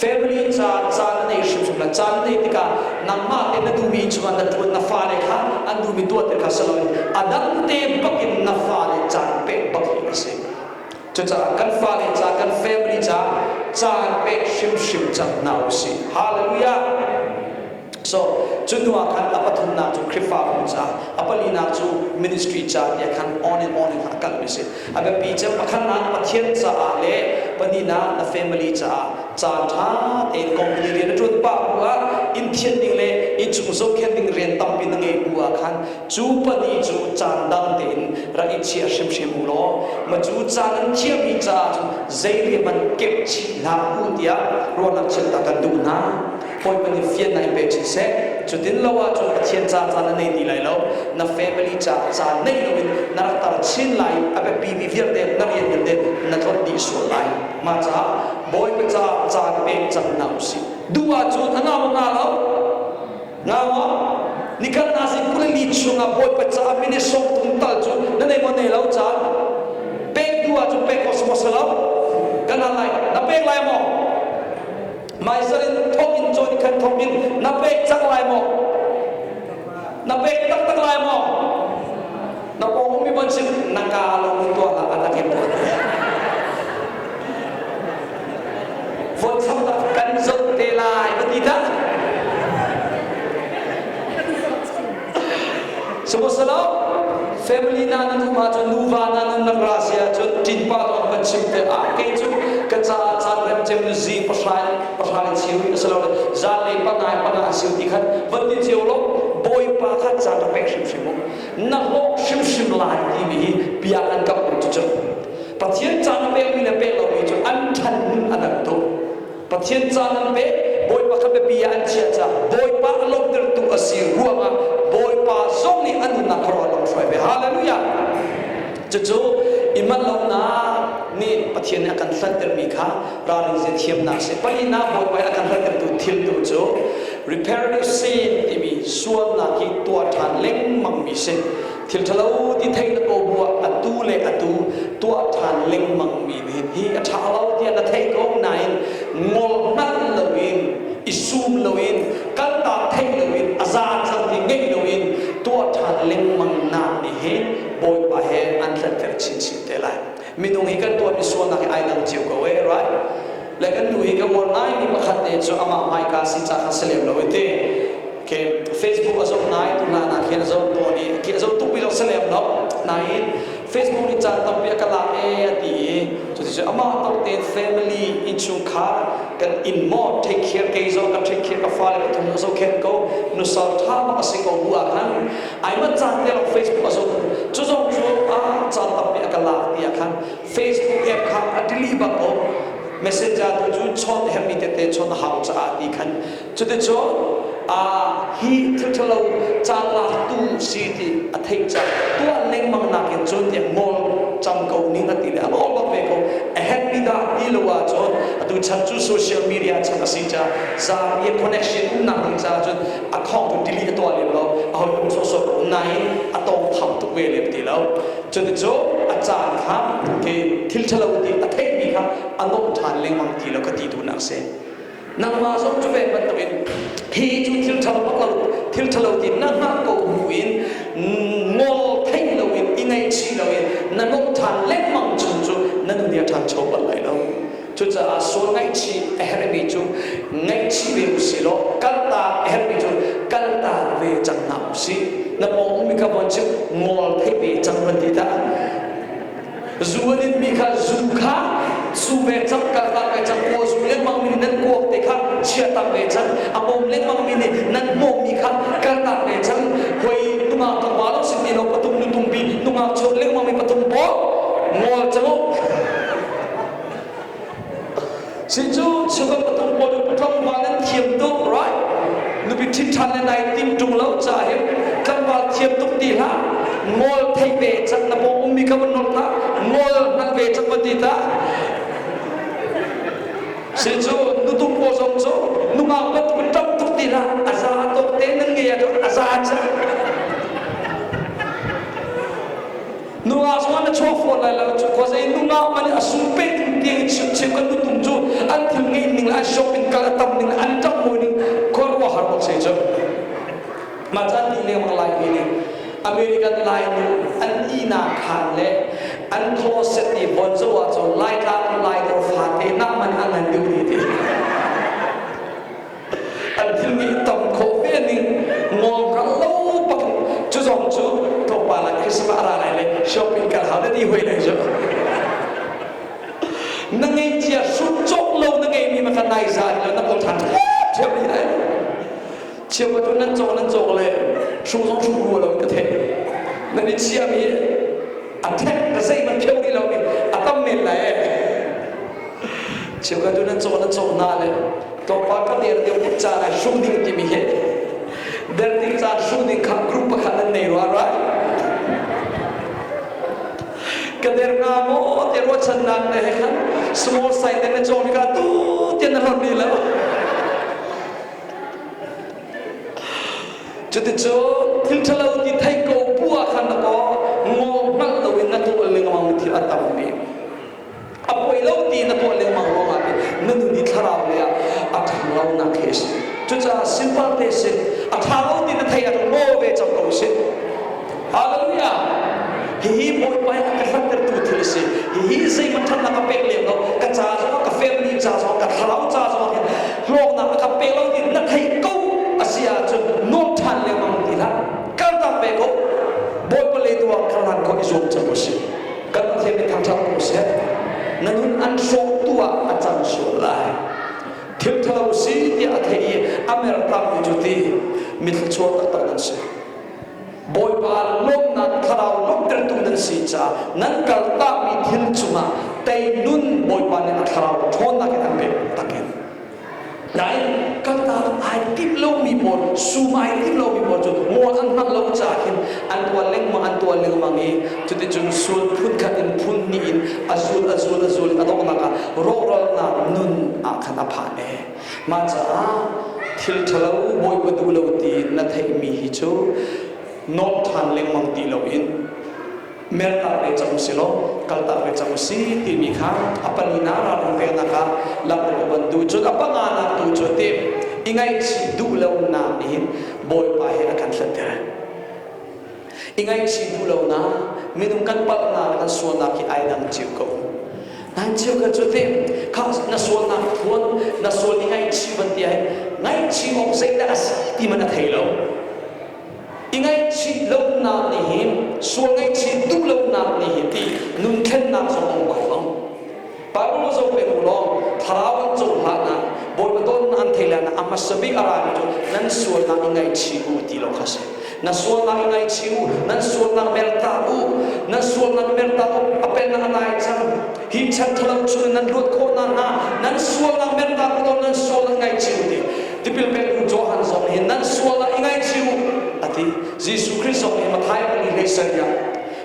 family ca caan na nei hrimhrim la caan na nei tikah nangmah te na duhmi chungah na ṭuan na fale kha an duhmi tuah te kha si loin a dang te bakin na fale caan pek bak hi a si cucaah kan fale ca kan family ca caan pek hrimhrim cang hna usih hallelujah So cu hnu ah khan a pathumnak cu Khrihfabu ca, a palinak cu ministry ca tiah khan on and on in a kalmi si. A biapi cem pakhatnak Pathian caah le pahnihnak na family caah caan ṭha tein company rian na ṭuan pah bu ah inn thian ding le innchung zohkhenh ding rian tampi na ngeih bu ah khan cu pahnih cu caan dang tein rak i chia hrimhrim u law ma cu caan an thiammi caah cun zei rian hmanh kep chih hlah u tiah ruahnak chimh ta kan duh hna. Bawipa nih fiannak in pe chin seh. Cutin lo ahcun Pathian ca caan na nei ti lai lo. Na family ca caan nei loin na rak tar chin lai a biapimi vialte na rian vialte na tlawt dih sual lai. Mah caah Bawipa caah caan pek cang hna usih. Duh ahcun a nga maw nga lo? Nga maw? Nikhat na si 24 chungah Bawipa caah minute 30 tal cu na nei maw nei lo caan? Pek duh ahcun pek khawh si maw si lo? Kan hal lai. Na pek lai maw? Maisal in thawk in cawn khan thawk in na pek cang lai maw? Na pek taktak lai maw? Na pawng ummi ban sim na ka lo in tuah hlah a tak in tuah. Von cham tak kan zoh te lai va ti dah. Sihmanhsehlaw family na nan um ahcun nuva na nan rak ra si ahcun ṭinpa tu an van chim te ah kei cu ka caah caan remcem nu zing pahra in pahra in cheu a si lo le zanlei panga in panga a siu ti khan van ti cio law Bawipa kha caan rak pek hrimhrim u na hlawk hrimhrim lai timi hi bia an kamh cu cu Pathian caan a pekmi le pek lomi cu an ṭhan nun a dang tuk. Pathian caan an pek, Bawipa kha biapi ah an chiah caah Bawipa a lawmhtertu a si ruangah Bawipa zong nih an nunnak kha a hruai ve. Hallelujah! Cucu i manh lonak nih Pathian nih a kan hlantermi kha ralring zia thiamnak a si. Palinak Bawipa nih a kan hlantertu thil tu cu reparative sin timi sualnak hi tuah ṭhan lengmangmi si. Thil ṭhalo ti theih na ko bu ah atu le atu tuah ṭhan lengmang mi nih hi a ṭha lo tiah na theih ko nain ngol hngalh loin i sum loin kaltak theih loin a za cang ti ngeih loin tuah ṭhan lengmang nak nih hin Bawipa he an tlanter chinchin te lai. Minung hi kan tuahmi sualnak hi ai dang cio ko e, right? Le kan nu hi ka uar ngaimi pakhat te cu amah hmaika si ca kha si lem lo i ti. Okay, Facebook a zoh ngai tu hlan ah khin a zoh tawn i khi a zoh tuk mi zong si lem lo. Nain Facebook nih caan tampi a ka lak e a ti i cuticun amah tok tein family innchungkhar kan inn maw take care kei zong ka take care ka fale pathum a zohkhenh ko nusal ṭha bak a si ko bu ah khan ai mah caan te lawng Facebook a zoh cu zong cu a caan tampi a ka lak ti ah khan Facebook app kha a delete bak ko messenger tu cu chawnh herhmi tete chawnh a hau caah ti khan cuticun a hi thil ṭhalo caan laktu si ti a theih caah tuah lengmang nakin cun tiah ngol cang ko ning a ti le a ngol bak ve ko a herhmi dah ti lo ahcun atu chan cu social media chan a si caah zapi connection umnak ding caah cun a khong tu delete a tuah lem lo a hoi um sawsawh ko nain a tawng tham tuk ve lem ti lo cuticun a caan kha ke thil ṭhalo ti a theihmi kha a nong ṭhan lengmang ti lo ka ti duhnak si nangmah zong cu ve bantukin hi cu thil ṭhalo bak lo thil ṭhalo ti na hngalh ko hnu in ngol theih loin i ngaihchih loin na nong ṭhan lengmang chung cu na nun hi a ṭhancho bal lai lo Cucaah sual ngaihchih a herhmi cu ngaihchih ve usih law kaltak a herhmi cu kaltak ve cang hna usih. Na pawng ummi kha von chim ngol theih ve cang van ti ta. Zu an inmi kha zu kha su ve cang kaltak ve cang kaw zu lengmang mi nih nan kuak te kha chia tak ve cang a mom lengmang mi nih nan hmawmmi kha kaltak ve cang hoi nungak tlangval lo sin ti lo patung nutung pi nungak chawn lengmang mi patung pawl ngol cang u Si cu chungam patung pawl cu tlangval nan thiam tuk right nupi ṭhit ṭhan le nai tim ṭung lo ca hin tlangval thiam tuk ti hlah ngol thei ve cang na pawng ummi kha van nawl ta ngol hngal ve cang van ti ta si cu nutung pawl zong cu nungak bantuk in ṭap tuk ti hlah a za tok te nan ngei ahcun a za cang Nungak zong an chuak fawn lai lo cu khuazei nungak man a sung pe ding tiang chim chim kan nutung cu an thil ngei ning le an shopping kal a tam ning le an ṭap mawi ning khuaruah har bak si cu mah caan ti lengmang lai mi nih American lai nu an ihnak khaan le an closet i von zo ah cun Laitlang Lai dawr fate nak man a ngan deuh ni ti an thil nih tam khawh ve ning ngol ral lo bak cu zong cu tlawmpal ah Christmas a ra lai le shopping kal hau na ti hoi lai cu na ngei cia hrut cawk lo na ngei mi ma kha nai zan lo na kawl than thiam ni lai chiam cu nan cawk nan cawk le hru zong hru rua lo ka theih nan i chia mi a thek ka zei man pheu rih lo mi a tam men lai Cheukhat cu nan cawh nan cawh hna le tlawmpal ka der deuh tik caan ah hruh ding timi hi der tik caan hruh ding kha group pakhat nan nei rua right? Ka der nga maw te ruahchannak ne he khan small size te na cawm ka tu tian na hlon ni lo. Cuticun thil ṭhalo ti thei ko bu ah khan na kaw ngol hngalh loin na tuah lengmang mi thil a tampi. A poi lo ti na tuah lengmang ruangah hin na nun i thlarau lei ah a ṭhanglonak hi a si. Cucaah simple te si, a ṭha lo ti na thei ahcun ngaw ve cang ko si. Hallelujah! Hihi Bawipa hi a ka hlantertu thil a si. Hihi zeihmanh ṭhatnak ka pek lem lo. Ka ca zongah, ka family ca zongah, ka thlarau ca zongah hin hlawknak a ka pe lo ti na thei ko a si ahcun nawl ṭhan lengmang ti hlah. Kaltak ve ko. ah a cang sual lai. Thil ṭhalo si tiah a theih i a mertakmi cu ti mi thluachuak taktak nan si. Bawipa lawmhnak thlarau lawmhtertu nan si caah nan kaltakmi thil cungah tei nun Bawipa nih a thlarau ṭhawnnak in an pek takin. Nain kaltak ai timh lomi pawl, sum ai timh lomi pawl cu ngol an hngalh lo caah khin an tuah lengmang an tuah lengmang i cuticun sul phunkhat in phun hnih in a zul a zul a zul a donghnak ah rawhralnak nun ah khan a phan e. Mah caah thil ṭhalo Bawipa duh lo ti na theihmi hi cu nawl ṭhan lengmang ti loin mertak ve cang usih law kaltak ve cang usih timi kha a palinak ralring peknak ah langhter ka van duh. Cun a panganak tu cu ti i ngaihchih duh lonak nih hin Bawipa he a kan hlatter. I ngaihchih duh lonak, minung kan palhnak le kan sualnak hi ai dang cio ko. Nan cio kha cu ti kha na sualnak phuan, na sual i ngaihchih van ti ahhin ngaihchih awk zeidah a si ti man a thei lo. I ngaihchih lonak nih hin, sual ngaihchih duh lonak nih hin ti nun thlennak zong a um bal lo. Bible zoh peng u law thlarau an cohlan ah Bawipa dawtnak an thei lai a hmasa bik a rami cu nan sualnak i ngaihchih u ti lo kha si. Na sualnak i ngaihchih u, nan sualnak mertak u, nan sualnak mertak u, a pennak a nai cang. Hi chan ṭhalo chung in nan luat khawh nakhnga nan sualnak mertak u law nan sualnak ngaihchih u ti. Tipil pektu Johan zong hi nan sual ah i ngaihchih u a ti. Jesuh Khrih zong hi Matthai pali hlei sarih ah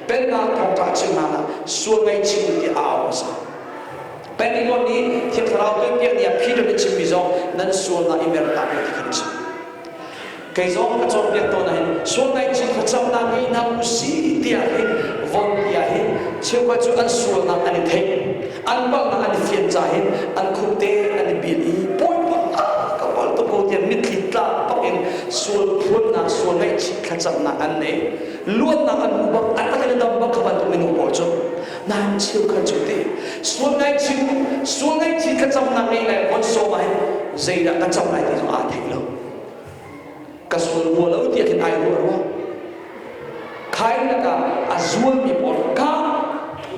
pennak thawngṭha chim hlan ah sual ngaihchih u ti a au hmasa. Pentecost ni Thiang Thlarau tuanpiak ni ah Peter nih chimmi zong nan sualnak i mertak u ti khan a chim. Kei zong ka cawnpiak tawn ahhin sual ngaihchih thlacamnak ngei hna u si tiah hin von ti ahhin cheukhat cu an sualnak an i theih, an palhnak an i fian ca hin an khup te an i bil i Bawipa ka palh tuk ko tiah mitthli tla bak in sual phuannak, sual ngaihchih thlacamnak an nei. Luatnak an hmu bak, an tak in a dam bak kha bantuk minung pawl cu. Nain cheukhat cu ti sual ngaihchih sual ngaihchih thlacamnak ngei lai von sawm ahhin zeidah ka cam lai ti zong aa thei lo. Ka sual rua lo tiah khin ai ruah rua. Khain lakah a zualmi pawl ka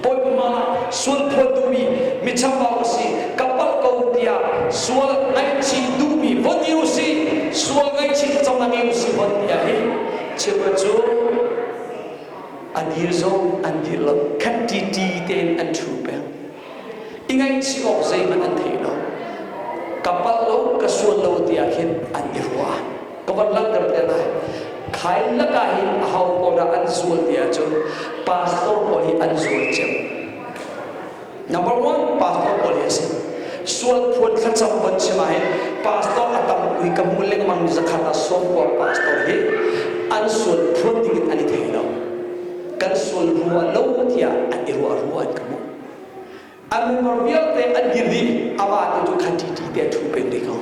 Bawipa hmangah sual phuan duhmi mi chambau ka si, ka palh ko tiah sual ngaihchih duhmi von i usih, sual ngaihchih thlacamnak ngei usih von tiah hi cheukhat cu a dir zong an dir lo, khat ṭiṭi tein an ṭhu peng. I ngaihchih awk zeihmanh an thei lo. Ka palh lo, ka sual lo tiah khin an i ruah. Ka van langhter te lai. Khai lakah hin aho pawl dah an zual ti ahcun pastor pawl hi an zual cem. Number one, pastor pawl hi a si. Sual phuan thlacam von chim ah hin pastor a tam ui ka hmu lengmang mi zakhat ah 90 pastor hi an sual phuan ding in an i thei lo. Kan sual rua lo tiah an i ruah rua an ka hmuh. An member vialte an dir dih, a va tu cu kha ṭiṭi te a ṭhu peng rih ko.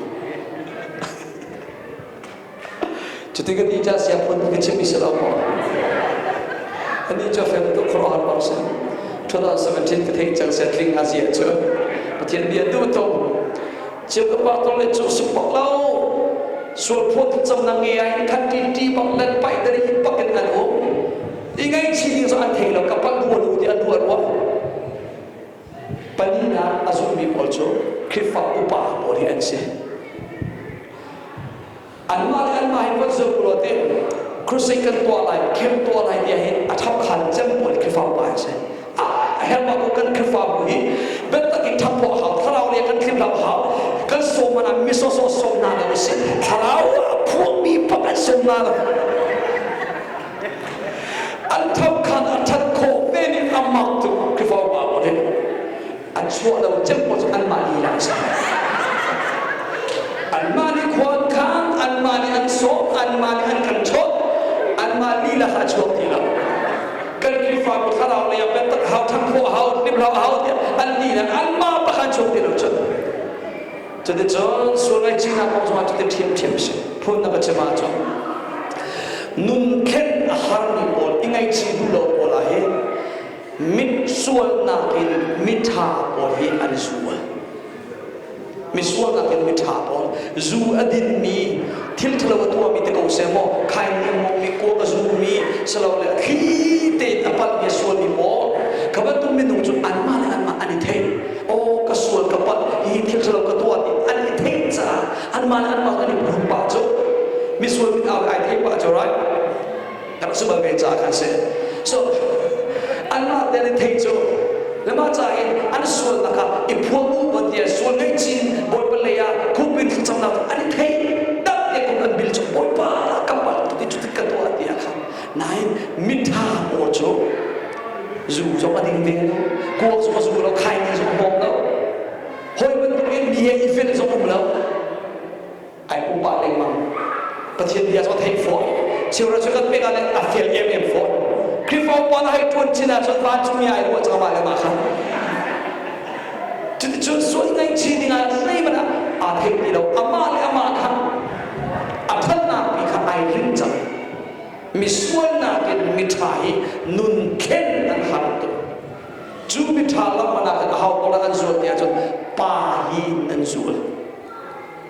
Cuti ka ti ca siangphun ka chimmi si lo maw? Ani cu fem tuk khuaruahhar bak si. 2017 ka theih cang sia tling a zia cu. Pathian bia duh tuk. Chiu ka pa tong le cu suk bak lo. Sual phuan thlacam na nge ai khat ṭiṭi bak len pai dari bak in an um. I ngaihchih ding cu an thei lo, ka palh rua lu ti an ruah rua. Palinak a zummi pawl cu Khrihfa upa pawl hi an si. Anmah le anmah hi von zoh law ti crusade kan tuah lai, camp tuah lai tiah hin a thap khan cem pawl Khrihfa upa an si. A herh ko kan Khrihfabu hi biatak in thap hau, thlarau le kan thlim hau, kan sawm man ah mi sawsawh sawm hna lo si. Thlarau a phuangmi pak an sawm hna lo. An thokhan a ṭhat khawh ve nih a mak tuk. Khrihfa upa pawl hi an chuah lo cem pawl cu anmah lila an si. Anmah nih khua an khaan, anmah nih an sawm, anmah nih an kan chawt, anmah lila kha a chuak ti lo. Kan Khrihfabu thlarau lei ah biatak hau, ṭhan khawh hau, hlimhlau hau tiah an lila anmah bak an chuak ti lo cun. Cuticun sual ngaihchihnak kong zongah cutin ṭhiamṭhiam a si. Phun na ka chim ahcun nun thlen a harmi pawl, i ngaihchih duh lo pawl ah hin mit sualnak in miṭha pawl hi an zual. Misualnak in miṭha pawl, zu a dinmi, thil ṭhalo a tuahmi te ko seh maw, khai mi kuak a zumi, silole a thli tein a palhmi a sualmi pawl, kha bantuk minung cu anmah le anmah an i thei. Aw ka sual ka palh. thil ṭhalo ka tuah ti an i theih caah anmah le anmah an i phuhrun pah cu misual mit au ai thei pah cu, right? Ka rak bal ve caah khan si. So anmah te an i thei cu le mah ca in an sualnak kha i phuang u ban tiah sual ngaihchin Bawipa lei ah khupin thlacamnak an i thei tak te kum an bil cu Bawipa ka palh tuk i cutin ka tuah tiah kha. Nain miṭha pawl cu zu zong a ding ve lo, kuak zong a zu lo, khaini zong a hmawm lo, hawi bantukin mi he i fel zong um lo, ai pumpak lengmang. Pathian bia zong a theih fawn. Cheuhra cu kan pek ah le a fel em em fawn. Khrihfa upa na hei ṭuan chin ahcun vancungmi ai ruah cang mah le mah kha. Cuticun sual ngaihchih ding ah zeihmanh ah aa theih ti lo. Amah le amah kha a ṭhatnak pi kha ai ring cang. Misual nakin miṭha hi nun thlen an har tuk. Cu miṭha lam man ah khan aho paoh an zual ti ahcun pa hi nan zual.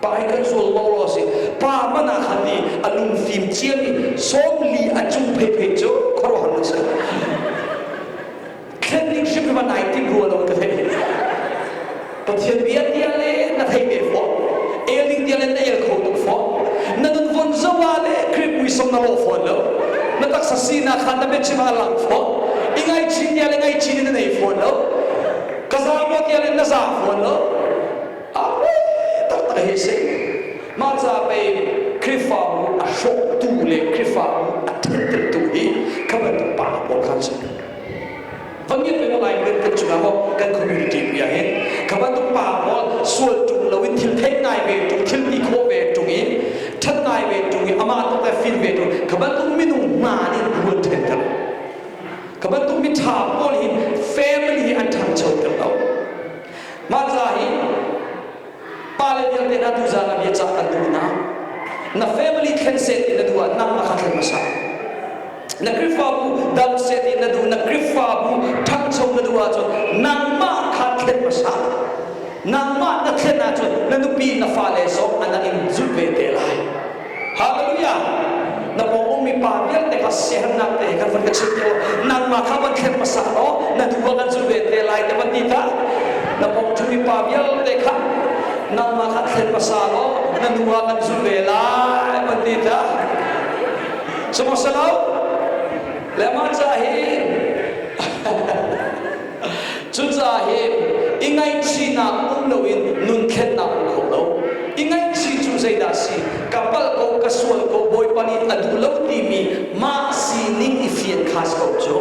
Pa hi kan zual law law si. Pa man ah khan i a lungfim ciami 40 a cung pheiphei cu khuaruahhar na si. Thlen ding hrimhrim ah nai timh rua lo ka theih. Pathian bia tia le na thei ve fawn. El ding tia le na el kho tuk fawn. Na nun von zo ah le Khrih puisom na lawh fawn lo. Na taksa sinak kha na biachim ah a lang fawn. I ngaihchih tia le ngaihchih in na nei fawn lo. Ka za maw tia le na za fawn lo. A taktak hi si. Mah ca pei Khrihfabu a hrawktu le Khrihfabu a thentertu hi kha bantuk pa pawl kha an si. Vangiat pe lai kan kan chungah maw kan community pi ah hin kha bantuk pa pawl sual ṭung loin thil theih ngai ve ṭung, thil ti khawh ve ṭung i ṭhat ngai ve ṭung i amah tuk le fil ve ṭung, kha bantuk minung hna nih bu an ṭhenter. Kha bantuk mi ṭha pawl hi family hi an ṭhangchoter lo. Mah ca hi pale vialte hna tuzaan ah biacah kan duh hna. Na family thlen seh ti na duh ah nangmah kha thlen hmasa. Na Khrihfabu dam seh ti na duh, na Khrihfabu ṭhangcho na duh ahcun nangmah kha thlen hmasa. Nangmah na thlen ahcun na nupi na fale zong an in zulh ve te lai. Hallelujah! Na pawng ummi pa vialte kha siaherhnak te he kan van ka chim te nangmah kha van thlen hmasa law na duh ah kan zul ve te lai te van ti ta. Na pawng ṭhumi pa vialte kha nangmah kha thlen hmasa law na nu ah kan zul ve lai van ti ta. Sihmanhsehlaw le mah ca hi Cucaah hi i ngaihchihnak um loin nun thlennak um kho lo. I ngaihchih cu zeidah si? Ka palh ko, ka sual ko, Bawipa nih a duh lo timi mah sining i fian kha si ko cu.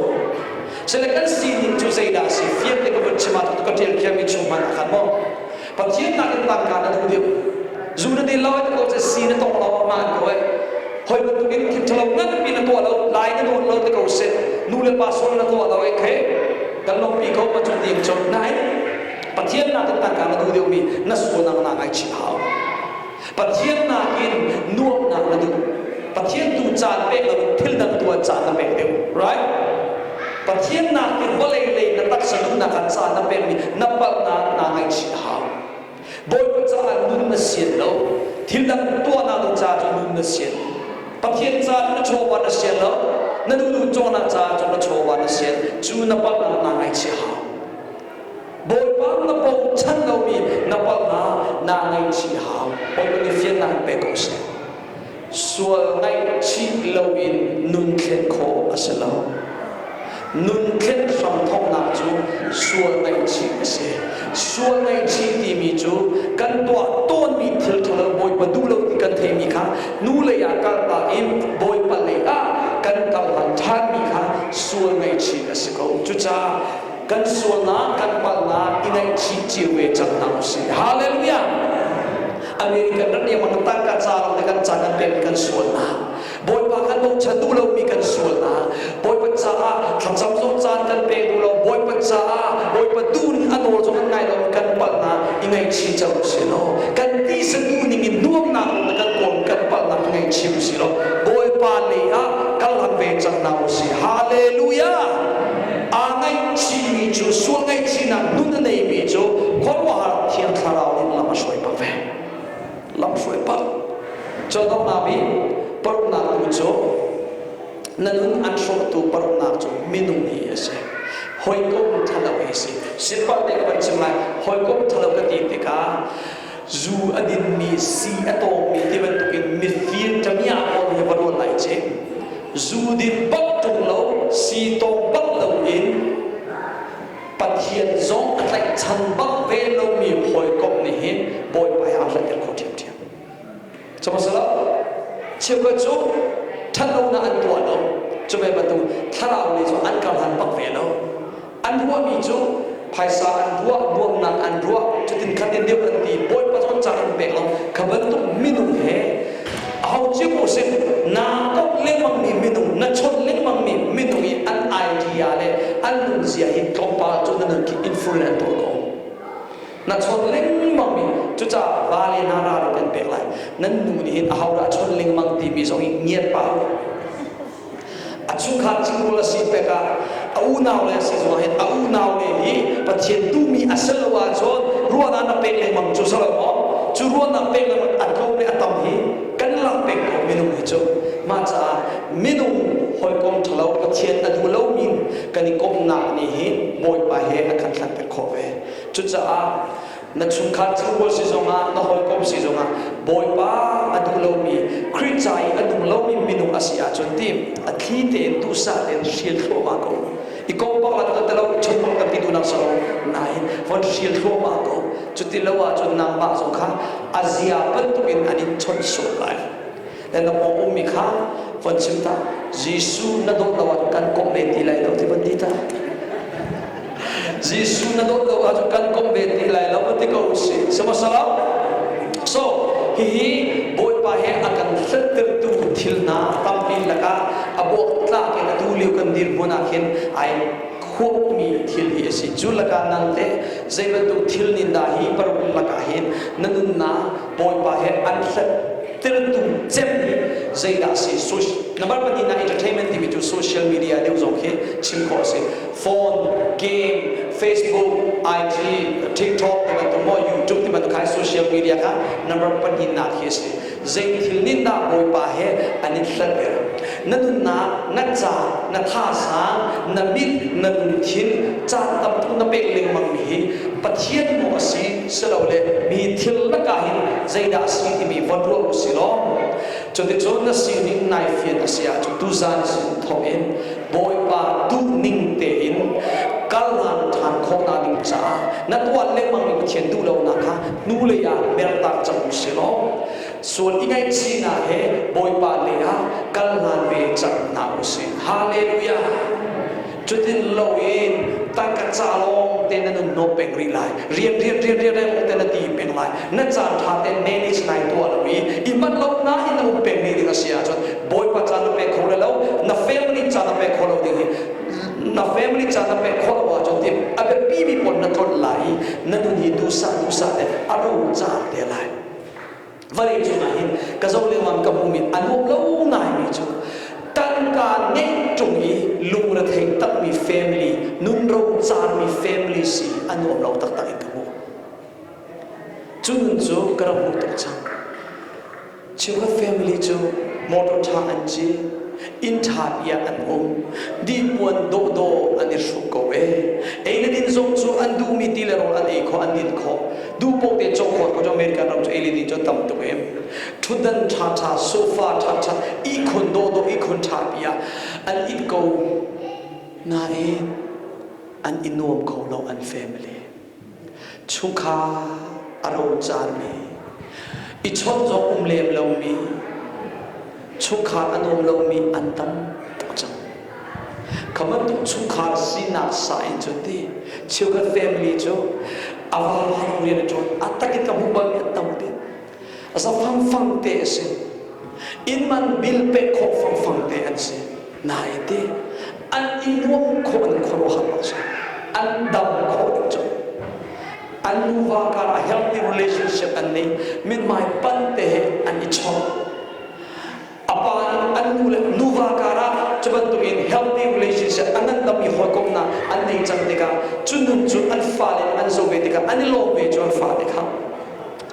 Sile kan sining cu zeidah si? Fian te ka vun chim ah ka ṭial khiami chung hmanh ah khan maw? Pathian nakin tangka na duh deuh. Zu na din lo ai ko ce si na tong lo ah maan ko ai. Hoi bantukin thil ṭhalo nganpi na tuah lo, lai na nawn lo te ko seh. Nu le pa sual na tuah lo ai khe. Kan lawmpi ko ma cu ding cu. Nain Pathian nakin tangka na duh deuhmi na sualnak na ngaichih hau. Pathian nakin nuamhnak na duh. Pathian tu caan pek lo thil dang tu ah caan na pek deuh. Right? Pathian nakin vawlei lei na taksa duhnak ah caan na pekmi na palhnak naa ngaihchih a hau. Bawipa caah nun na sian lo. Thil dang tuahnak ding caah cun nun na sian. Pathian caah na chawva na sian lo. Na duhduh cawnak caah cun na chawva na sian. Cu na palhnak naa ngaihchih a hau. Bawipa na bochan lomi na palhnak naa ngaihchih a hau. Bawipa nih fiannak in pe ko seh. Sual ngaihchih loin nun thlen khawh a si lo. Nun thlen hramthawknak cu sual ngaihchih a si. Sual ngaihchih timi cu kan tuah tawnmi thil ṭhalo Bawipa duh lo ti kan theimi kha nu lei ah kaltak in Bawipa lei ah kan kal han ṭhanmi kha sual ngaihchih a si ko. Cucaah kan sualnak kan palhnak i ngaihchih cio ve cang hna usih. Hallelujah! American ram nih mang tangka ca lo le kan ca kan pek kan sualnak, Bawipa kan bochan duh lomi kan sualnak, Bawipa caah thlacam zong caan kan pek duh lo, Bawipa caah Bawipa duh ning a nawl zong kan ngai lo, kan palhnak i ngaihchih cang usih law, kan tisa duh ning in nuamnak le kan kawl kan palhnak i ngaihchih usih law, Bawipa lei ah kal han ve cang hna usih. Hallelujah! Aa ngaihchihmi cu, sual ngaihchihnak nun a neimi cu khuaruahhar Thiang Thlarau nih lam a hruai pah ve. Lam hruai pah. Cawdawknak i paruknak tu cu na nun an hrawhtu paruknak cu minung hi a si. Hawikom ṭhalo hi a si. Simple te ka van chim lai. Hawikom ṭhalo ka ti tikah Zu a dinmi, si a tawngmi ti bantukin mifir ṭamiah pawl hi va ruat lai ci. Zu din bak ṭung lo, si tawng bak loin Pathian zong a tlaihchan bak ve lomi hawikom nih hin Bawipa he aa hlatter khawh ṭhiamṭhiam. Cumasalo cheukhat cu ṭhatlonak an tuah lo. Cu ve bantuk thlarau lei cu an karhlan bak ve lo. An ruahmi cu phaisa an ruah, nuamnak an ruah, cutin khatin deuh an ti, Bawipa cu an ca an pek lo. Kha bantuk minung he aho cio ko sih naa komh lengmangmi minung, na chawnh lengmangmi minung i an idea le an nunzia hi tlawmpal cu na nun khi influence an tuah ko. Na chawnh lengmangmi cucaah vale hna ralrin kan pek lai. Nan nu nih hin ahodah a chawnh lengmang timi zong hi ngiat pah u. A chungkhar cingrual a si pek ah a unau le a si zongah hin a unau le hi Pathian duhmi a si lo ahcun ruahnak na pek lengmang cu si lo maw? Cu ruahnak pek lengmang a tlawm le a tam hi kan lak pek ko minung hi cu. Mah caah minung hawikom ṭhalo Pathian a duh lomi kan i komhnak nih hin Bawipa he a kan hlatter khawh ve. Cucaah na chungkhar chungrual si zongah na hawikom si zongah Bawipa a duh lomi Khrih ca i a nung lomi minung a si ahcun ti a thli tein duhsah tein hrial thluahmah ko. I kom bak la te lo chun bak kan ti duhnak si lo nain von hrial thluahmah ko. Cuti lo ahcun nangmah zong kha a zia bantukin an in chawnh sual lai. Le na pawng ummi kha von chim ta Jesuh na dawt lo ahcun kan komh ve ti lai lo ti von ti ta. Jesuh na dawt lo ahcun kan komh ve ti lai lo ti ko usih. Sihmanhsehlaw so hihi Bawipa he a kan hlattertu thil hna tampi lakah a buaktlak in atu lio kan dirhmun ah khin ai khuapmi thil hi a si. Cu lakah nang teh zei bantuk thil nih dah hi paruk lakah hin na nunnak Bawipa he an hlattertu cem hi zeidah a si? Number pahnihnak entertainment timi cu social media deuh zong khi chim khawh a si. Phone, game, Facebook, IG, TikTok ti bantuk maw YouTube ti bantuk kha social media kha number pahnihnak khi a si. Zei thil nih dah Bawipa he an in hlatter? Na nunnak, na ca, na thazaang, na mit, na lungthin caan tamtuk na pek lengmang mi hi Pathian maw a si silole mi thil lakah hin zeidah a si timi von ruah u si law cuticun na sining nai fian a si ahcun tuzan sin thawk in Bawipa duhning tein kal hlan ṭhan khawhnak ding caah na tuah lengmangmi Pathian duh lonak kha hnulei ah mertak cang u sih law sual i ngaihchihnak he Bawipa lei ah kal hlan ve cang hna u sih. Hallelujah! Cutin loin tangka ca lawng te na nun hnawh peng rih lai. Rian rian rian rian rian te na ti peng lai. Na caan ṭha tein manage nai tuah lo i i manh lo na in na um peng rih ding a si ahcun Bawipa caan na pek kho le lo, na family caan na pek kho lo ding hi na family caan na pek khawh lo ahcun ti a biapi mi pawl na tlolh lai i na nun hi duhsah duhsah te a ro car te lai. Vawlei cungah hin ka zoh lengmang ka hmuhmi a nuam lo ngaimi cu tangka ngeih ṭung i lungrethei takmi family nun ro carmi family si a nuam lo taktak in ka hmuh. Cu nun cu ka rak hmuh tuk cang. Cheukhat family cu motor ṭha an ci, inn ṭha pi ah an um, dipuan dawhdawh an i hruk ko e. Ei le din zong cu an duhmi ti le rawl an ei khawh, an din khawh. Duh paoh te cawk khawh ko cu American ram cu ei le din cu tam tuk e. Ṭhutdan ṭhaṭha, sofa ṭhaṭha, ihkhun dawhdawh, ihkhun ṭha pi ah an it ko. Nain an i nuam kho lo an family. Chungkhar a rocarmi, i chawnh zong um lem lomi, chungkhar a nuam lomi an tam tuk cang. Kha bantuk chungkhar sinak sa in cun ti cheukhat family cu a va rian a ṭuan a takin ka hmuh balmi an tam ti. A za fangfang te a si. Inn man bill pek khawh fangfang te an si. Nain ti an i nuam khawh an khuaruahhar bak si. An dam khawh ding cu. An nuva kar a healthy relationship an nei. Mithmai pan te he an i chawnh. A pa nih an nu le nuva kar ah cu bantukin healthy relationship a ngandam i hawikomhnak an nei cang tikah cu nun cu an fale nih an zoh ve tikah an i lawm ve cu an fale kha.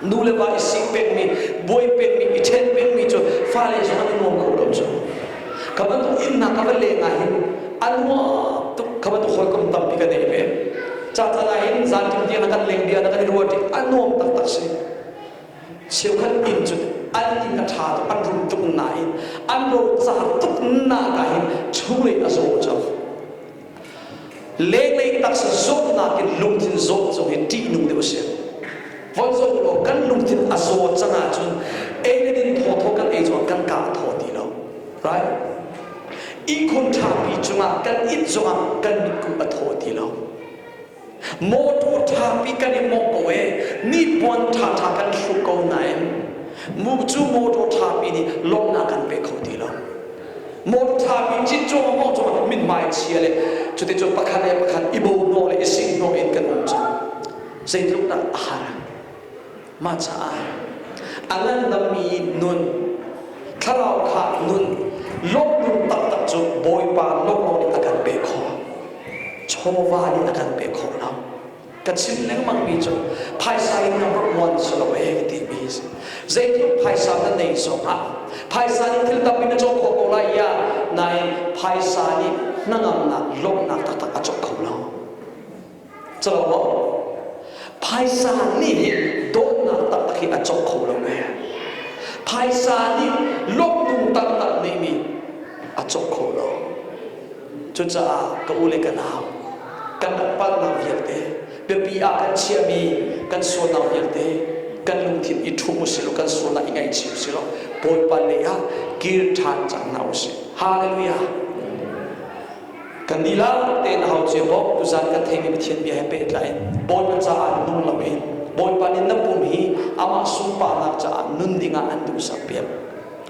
Nu le va i sik pengmi, buai pengmi, i ṭhen pengmi cu fale zong an i nuam kho lo cu. Ka bantuk innak ka va leng ah hin a nuam tuk. Ka bantuk hawikom tampi ka nei ve. Ca caan ah hin zanṭim tiang na kan leng bia na kan i ruat i a nuam taktak si. Cheukhat inn cu an inn a ṭha tuk, an rum tuk nain an rocar tuk nak ah hin chunglei a zaw cang. Lenglei taksa zawtnak in lungthin zawt zong hi ṭihnung deuh a si. Von zoh law kan lungthin a zaw cang ahcun ei le din thawthaw kan ei zongah kan ka a thaw ti lo. Right? Ihkhun ṭhapi cungah kan it zongah kan mitkuh a thaw ti lo. Mawṭaw ṭhapi kan i mawngh ko e, nipuan ṭhaṭha kan hruk ko nain mu cu mawṭaw ṭhapi nih lawmhnak kan pe kho ti lo. Mawṭaw ṭhapi cit cuahmah mawngh cuahmah mithmai chia le cuticun pakhat le pakhat i bo hnawh le i sing hnawh in kan um cang. Zeitluk dah a har. Mah caah a ngandammi nun, thlarau kha nun, lawmhnun taktak cu Bawipa lawnglawng nih a kan pek khawh. Chawva nih a kan pek khawh lo. Ka chim lengmangmi cu phaisa in number one si lo ee ka timi hi si. Zeitluk phaisa na nei zongah phaisa nih thil tampi na cawk khawh ko lai ya nain phaisa nih hnangamnak lawmhnak taktak a cawk kho lo. Calo maw? Phaisa nih hin dawtnak taktak hi a cawk kho lo ve. Phaisa nih lawmhnung taktak neihmi a cawk kho lo. Cucaah ka u le ka nau, kan rak palhnak vialte, biapi ah kan chiahmi kan sualnak vialte, kan lungthin i ṭhum usih law kan sualnak i ngaihchih usih law Bawipa lei ah kir ṭhan cang hna usih. Hallelujah! Kan dihlak tein a hau cio bawk tuzan kan theimi Pathian bia he pehtlai in Bawipa caah nung loin Bawipa nih na pum hi amah sunparnak caah nun dingah an duhsak piak.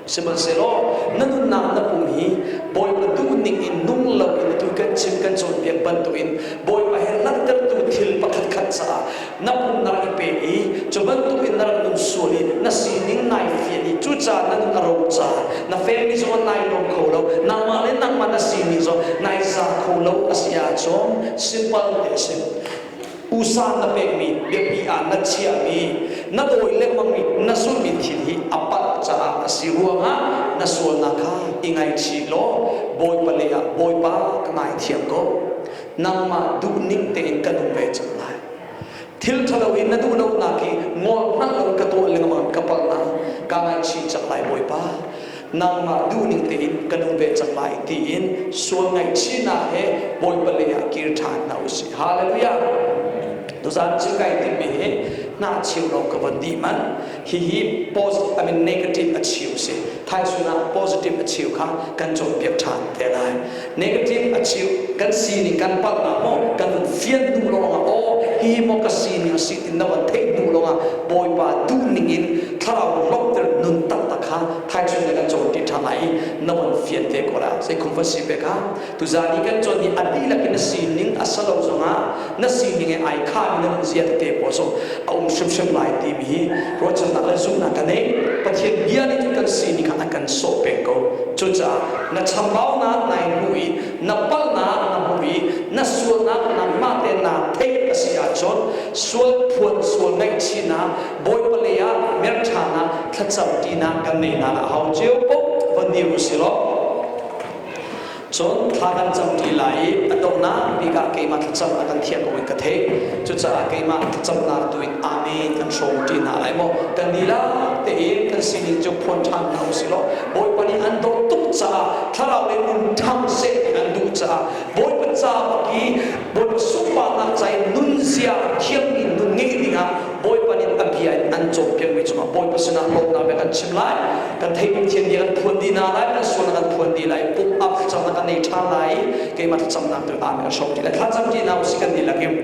Sihmanhsehlaw na nunnak na pum hi Bawipa duhning in nung loin atu kan chim kan cawnpiak bantukin Bawipa he langhtertu thil pakhatkhat caah na pum na rak i pe i cu bantuk in na rak nun sual i na sining nai fian i cucaah na nun a ro caah na family zong nai lawm kho lo, nangmah le nangmah na sining zong nai za kho lo a si ahcun simple te a si. Usa na pekmi biapi ah na chiahmi na dawi lengmangmi na zulhmi thil hi a palh caah a si ruangah na sualnak kha i ngaichih law Bawipa lei ah Bawipa ka ngaithiam ko, nangmah duhning tein ka nung ve cang lai. Thil ṭhalo in na duh lonak hi ngol hngalh lo ka tuah lengmang ka palhnak ka ngaihchih cang lai Bawipa, nangmah duhning tein ka nung ve cang lai tiin sual ngaihchihnak he Bawipa lei ah kir ṭhan hna usih. Hallelujah! Tuzaan cu kai timmi hi hna cheu lawng ka von dih manh. Hihi positive, I mean negative a cheu si. Thaisun ah positive a cheu kha kan cawnpiak ṭhan te lai. Negative a cheu kan sining kan palhnak maw kan vun fian hnu lawngah aw hihi maw ka sining a si ti na van theih hnu lawngah Bawipa duhning in thlarau lawmhter nun taktak kha thaichun le kan cawn ti ṭhan lai i na van fian te ko la. Zei khum va si pe kha tuzan i kan cawn i a dihlak in na sining a salo zongah na sining he ai khami na nun zia tete pawl zong a um hrimhrim lai timi hi ruahchannak le zumhnak ka nei. Pathian bia nih cun kan sining kha a kan sawh peng ko. Cucaah na chambaunak nai hmuh i na palhnak na hmuh i na sualnak nangmah te naa theih a si ahcun sual phuan sual ngaihchihnak Bawipa lei ah merṭhanak thlacam ṭinak kan neihnak a hau cio paoh van dir u si law Cun thla kan cam ṭi lai i a donghnak bik ah keimah thlacam a kan thiah ko in ka theih. Cucaah keimah thlacamnak tu in Amen kan hrawm ṭi hna lai maw? Kan dihlak tein kan sining cu phuan ṭhan hna u sih law Bawipa nih an dawt tuk caah thlarau le nun ṭhang seh ti an duh caah Bawipa ca bak i Bawipa sunparnak ca i nunzia thiammi nun ngeih dingah Bawipa nih a bia in an cawnpiakmi cungah Bawipa sinah lawmhnak bia kan chim lai. Kan theihmi Pathian bia kan phuan dih hna lai, kan sualnak kan phuan dih lai, pum up thlacamnak kan nei ṭhan lai i keimah thlacamnak tu amen a hrawm ti lai. Thlacam ti hna usih kan dihlak in.